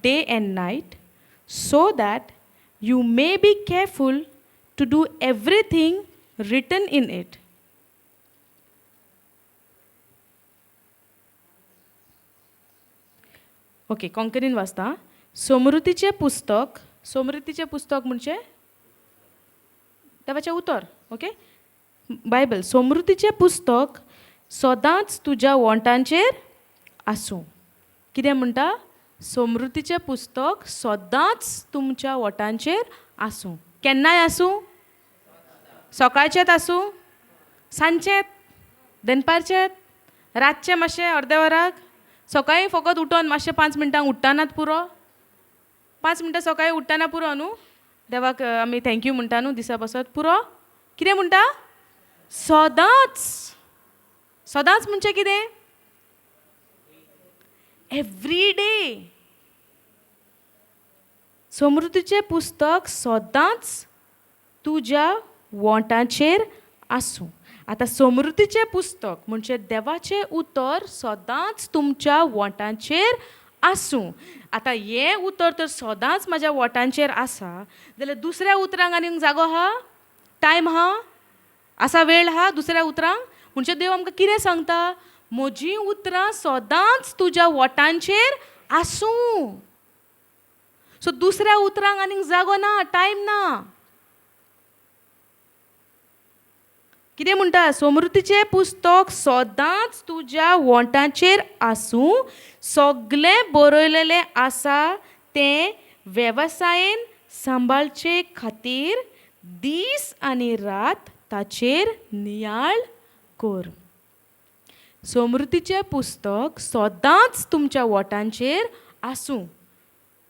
day and night, so that you may be careful to do everything written in it. Okay, कोंकणीन वाचता. समृद्धीचें पुस्तक, समृद्धीचें पुस्तक म्हणजे देवाचें उतर, ओके, बायबल. समृद्धीचें पुस्तक सदांच तुज्या वोंटांचेर आसूं. कितें म्हणटा? समृद्धीचें पुस्तक सदांच तुमच्या वोंटांचेर आसूं. केन्नाय आसूं, सकाळचेंच आसूं, सांजचें, दनपारचें, रातचें मातशें अर्द्या वराक, सकाळीं फकत उठोन मातशें 5 मिनटांक उठ्ठानात पुरो, 5 मिनटां सकाळीं उठ्ठाना पुरो न्हू. देवाक आमी thank you म्हणटा न्हू दिसा पासत पुरो कितें म्हणटा सदांच. सदांच म्हणजे कितें? Every day. समृद्धीचें पुस्तक सदांच तुज्या वोंटाचेर आसूं. आतां समृद्धीचें पुस्तक म्हणजे देवाचें उतर सदांच तुमच्या वोंटाचेर आसूं. आतां हें उतर तर सदांच म्हाज्या वोंटांचेर आसा जाल्यार दुसऱ्या उतरांक आनीक जागो आहा? टायम आहा? आसा वेळ आहा दुसऱ्या उतरांक? म्हणजे देव आमकां कितें सांगता? म्हजीं उतरां सदांच तुज्या वोंटांचेर आसूं. सो दुसऱ्या उतरांक आनीक जागो ना, टायम ना. कितें म्हणटा? समृद्धीचें पुस्तक सदांच तुज्या वोंटाचेर आसूं. सगलें बरयलेलें आसा तें वेवसायेन सांबाळचे खातीर दीस आनी रात ताचेर नियाळ कर. समृद्धीचें पुस्तक सदांच तुमच्या वोंटांचेर आसूं,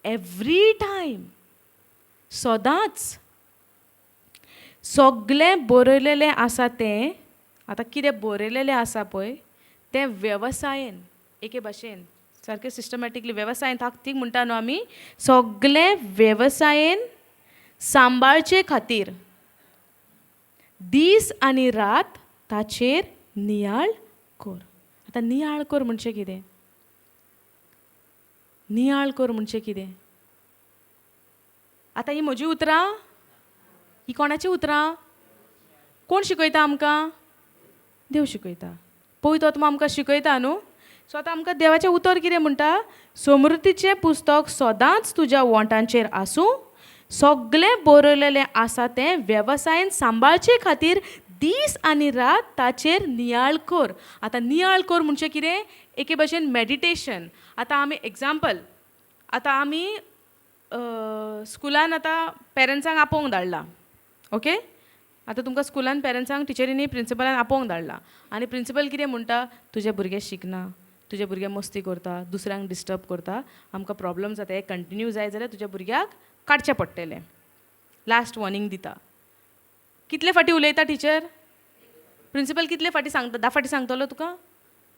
एवरी टायम, सदांच. सगलें बरयलेलें आसा तें, आतां कितें बरयलेलें आसा पळय तें वेवसायेन एके भाशेन सारकें सिस्टमॅटिकली वेवसायेन ताकतीक म्हणटा न्हू आमी, सगलें वेवसायेन सांबाळचे खातीर दीस आनी रात ताचेर नियाळ कर. आतां नियाळ कर म्हणजे कितें? नियाळ कर म्हणजे कितें? आतां हीं म्हजीं उतरां, ही कोणाचीं उतरां? कोण शिकयता आमकां? देव शिकयता. पवित्र आत्मा आमकां शिकयता न्हू. सो आतां आमकां देवाचें उतर कितें म्हणटा? समृद्धीचें पुस्तक सदांच तुज्या वोंटांचेर आसूं. सगलें बरयलेलें आसा तें वेवसायेन सांबाळचे खातीर दीस आनी रात ताचेर नियाळ कर. आतां नियाळ कर म्हणजे कितें? एके भाशेन मॅडिटेशन. आतां आमी एग्जाम्पल, आतां आमी स्कुलान आतां पेरंट्सांक आपोवंक धाडलां, ओके? आतां तुमकां स्कुलान पेरंट्सांक टिचरींनी प्रिंसिपलान आपोवंक धाडलां आनी प्रिंसिपल कितें म्हणटा? तुजें भुरगें शिकना, तुजें भुरगें मस्ती करता, दुसऱ्यांक डिस्टर्ब करता, आमकां प्रोब्लम जाता, हें कंटिन्यू जायत जाल्यार तुज्या भुरग्याक काडचें पडटलें. लास्ट वॉर्निंग दिता. कितले फाटी उलयता टिचर? प्रिंसिपल कितले फाटी सांगता? 10 फाटी सांगतलो तुका?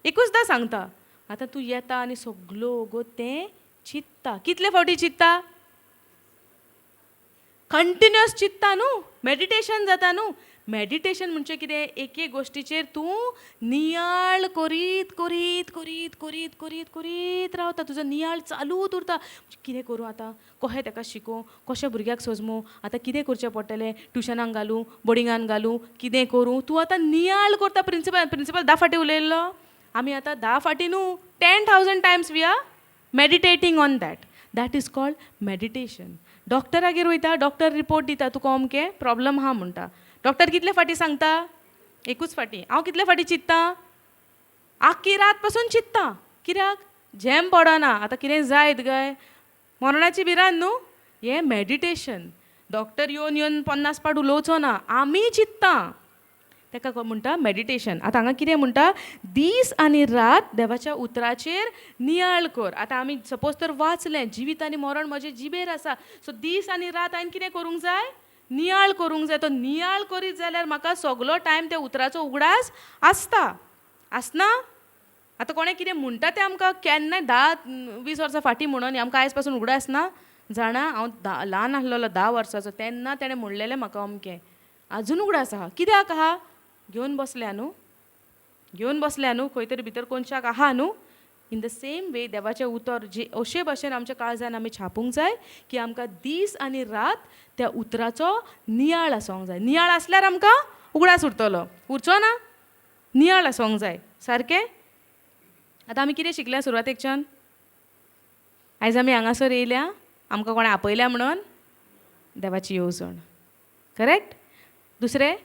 एकूचदां सांगता. आतां तूं येता आनी सगलो गो तें चिंत्ता. कितले फावटी चिंत्ता? कंटिन्युअस चिंत्ता न्हू, मॅडिटेशन जाता न्हू. मॅडिटेशन म्हणजे कितें? एक एक गोश्टीचेर तूं नियाळ करीत करीत करीत करीत करीत करीत रावता. तुजो नियाळ चालूच उरता. कितें करूं आतां, कशें ताका शिकोवं, कशें भुरग्याक सजमूं, आतां कितें करचें पडटलें, ट्युशनाक घालूं, बोर्डिंगान घालूं, कितें करूं? तूं आतां नियाळ करता. प्रिंसिपल प्रिंसिपल 10 फाटी उलयल्लो, आमी आतां 10 फाटी न्हू, 10,000 times we are meditating on that. That is called meditation. डॉक्टरागेर वयता, डॉक्टर रिपोर्ट दिता, तुका अमकें प्रोब्लम आहा म्हणटा. डॉक्टर कितले फाटी सांगता? एकूच फाटी. हांव कितले फाटी चिंत्ता? आख्खी रात पासून चिंत्ता. कित्याक? झेम पडना, आतां कितें जायत काय, मरणाची भिरांत न्हू. हें मॅडिटेशन. डॉक्टर येवन येवन 50 पाट उलोवचो ना, आमी चिंत्ता. ताका म्हणटा मॅडिटेशन. आतां हांगा कितें म्हणटा? दीस आनी रात देवाच्या उतराचेर नियाळ कर. आतां आमी सपोज तर वाचलें, जिवीत आनी मरण म्हजें जिबेर आसा, सो दीस आनी रात हांवें कितें करूंक जाय? नियाळ करूंक जाय. तो नियाळ करीत जाल्यार म्हाका सगलो टायम त्या उतराचो उगडास आसता. आसना? आतां कोणें कितें म्हणटा तें आमकां केन्नाय 10-20 वर्सां फाटीं म्हणून आमकां आयज पासून उगडास ना. जाणा, हांव ल्हान आसलेलो 10 वर्सांचो तेन्ना तेणें म्हणलेलें म्हाका अमकें, आजून उगडास आहा. कित्याक आहा? घेवन बसल्या न्हू, घेवन बसल्या न्हू, खंय तरी भितर कोनशाक आहा न्हू. इन the same way देवाचें उतर जे अशे भाशेन आमच्या काळजान आमी छापूंक जाय की आमकां दीस आनी रात त्या उतराचो नियाळ आसोंक जाय. नियाळ आसल्यार आमकां उगडास उरतलो, उरचो ना. नियाळ आसोंक जाय सारकें. आतां आमी कितें शिकल्या सुरवातेकच्यान? आयज आमी हांगासर येयल्या, आमकां कोणें आपयल्या म्हणून देवाची येवजण, करेक्ट? दुसरें,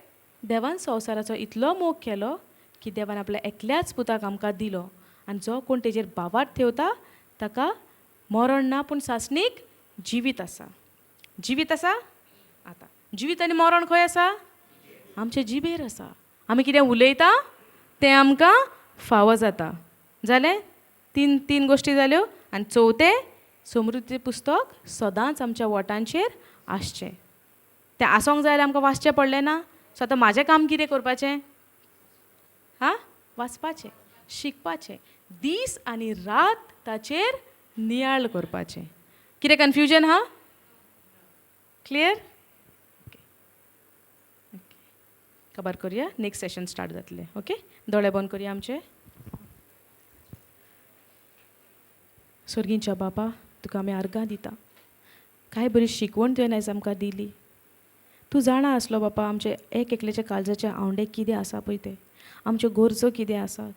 देवान संवसाराचो इतलो मोग केलो की देवान आपल्या एकल्याच पुताक आमकां दिलो आनी जो कोण तेजेर भावार्थ ठेवता ताका मरण ना पूण सासणीक जिवीत आसा. जिवीत आसा. आतां जिवीत आनी मरण खंय आसा? आमचे जिबेर आसा. आमी कितें उलयता तें आमकां फावो जाता. जालें? तीन गोश्टी जाल्यो. आनी चवथें, समृद्धी पुस्तक सदांच आमच्या वोटांचेर आसचें. तें आसोंक जाय जाल्यार आमकां वाचचें पडलें ना. सो आतां म्हाजें काम कितें करपाचें? हां, वाचपाचें, शिकपाचें, दीस आनी रात ताचेर नियाळ करपाचें. कितें कन्फ्युजन हा? क्लियर? ओके, खबर करुया, नेक्स्ट सेशन स्टार्ट जातलें. ओके, दोळे बंद करुया आमचे. स्वर्गींच्या बापा, तुका आमी अर्गां दिता. काय बरी शिकवण तुवें आयज आमकां दिली. तूं जाणा आसलो बापा आमचे एक एकल्याच्या काळजाचे आवंडे कितें आसा पळय ते, आमच्यो गरजो कितें आसा,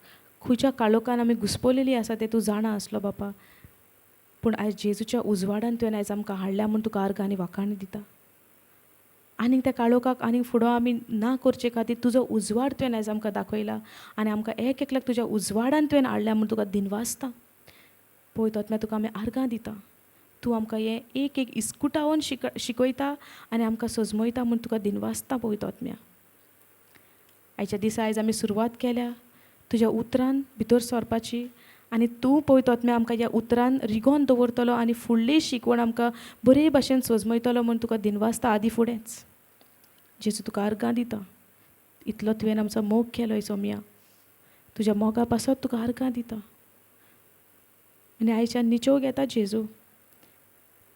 खंयच्या काळोखान आमी घुस्पलेली आसा तें तूं जाणा आसलो बापा. पूण आयज जेजूच्या उजवाडान तुवें आयज आमकां हाडल्या म्हूण तुका आर्गां आनी वाखाणी दिता. आनीक त्या काळोखाक आनीक फुडो आमी ना करचे खातीर तुजो उजवाड तुवें आयज आमकां दाखयला आनी आमकां एक एकल्याक तुज्या उजवाडान तुवें हाडल्या म्हूण तुका दिनवासता. पळय तोतम्या, तुका आमी आर्गां दिता. तूं आमकां हें एक एक इस्कुटावन शिकयता आनी आमकां सजमयता म्हूण तुका दिनवासता. पळय तोतम्या, आयच्या दिसा आयज आमी सुरवात केल्या तुज्या उतरान भितर सरपाची आनी तूं पळय तोतम्या आमकां ह्या उतरान रिगोन दवरतलो आनी फुडली शिकवण आमकां बरे भाशेन सजमयतलो म्हूण तुका दिनवासता. आदी फुडेंच जेजू तुका आर्गां दिता. इतलो तुवें आमचो मोग केलो सोमया, तुज्या मोगा पासत तुका आर्गां दिता. आनी आयच्यान निचोव घेता जेजू,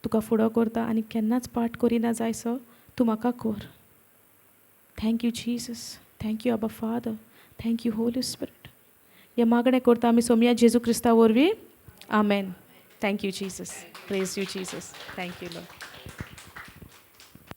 तुका फुडो करता आनी केन्नाच पाठ करिना जायसो तूं म्हाका कर. Thank you Jesus, thank you Abba Father, thank you Holy Spirit. हें मागणें करता आमी सोमया जेजू क्रिस्ता वरवीं, आमेन. Thank you Jesus, praise you Jesus, thank you Lord.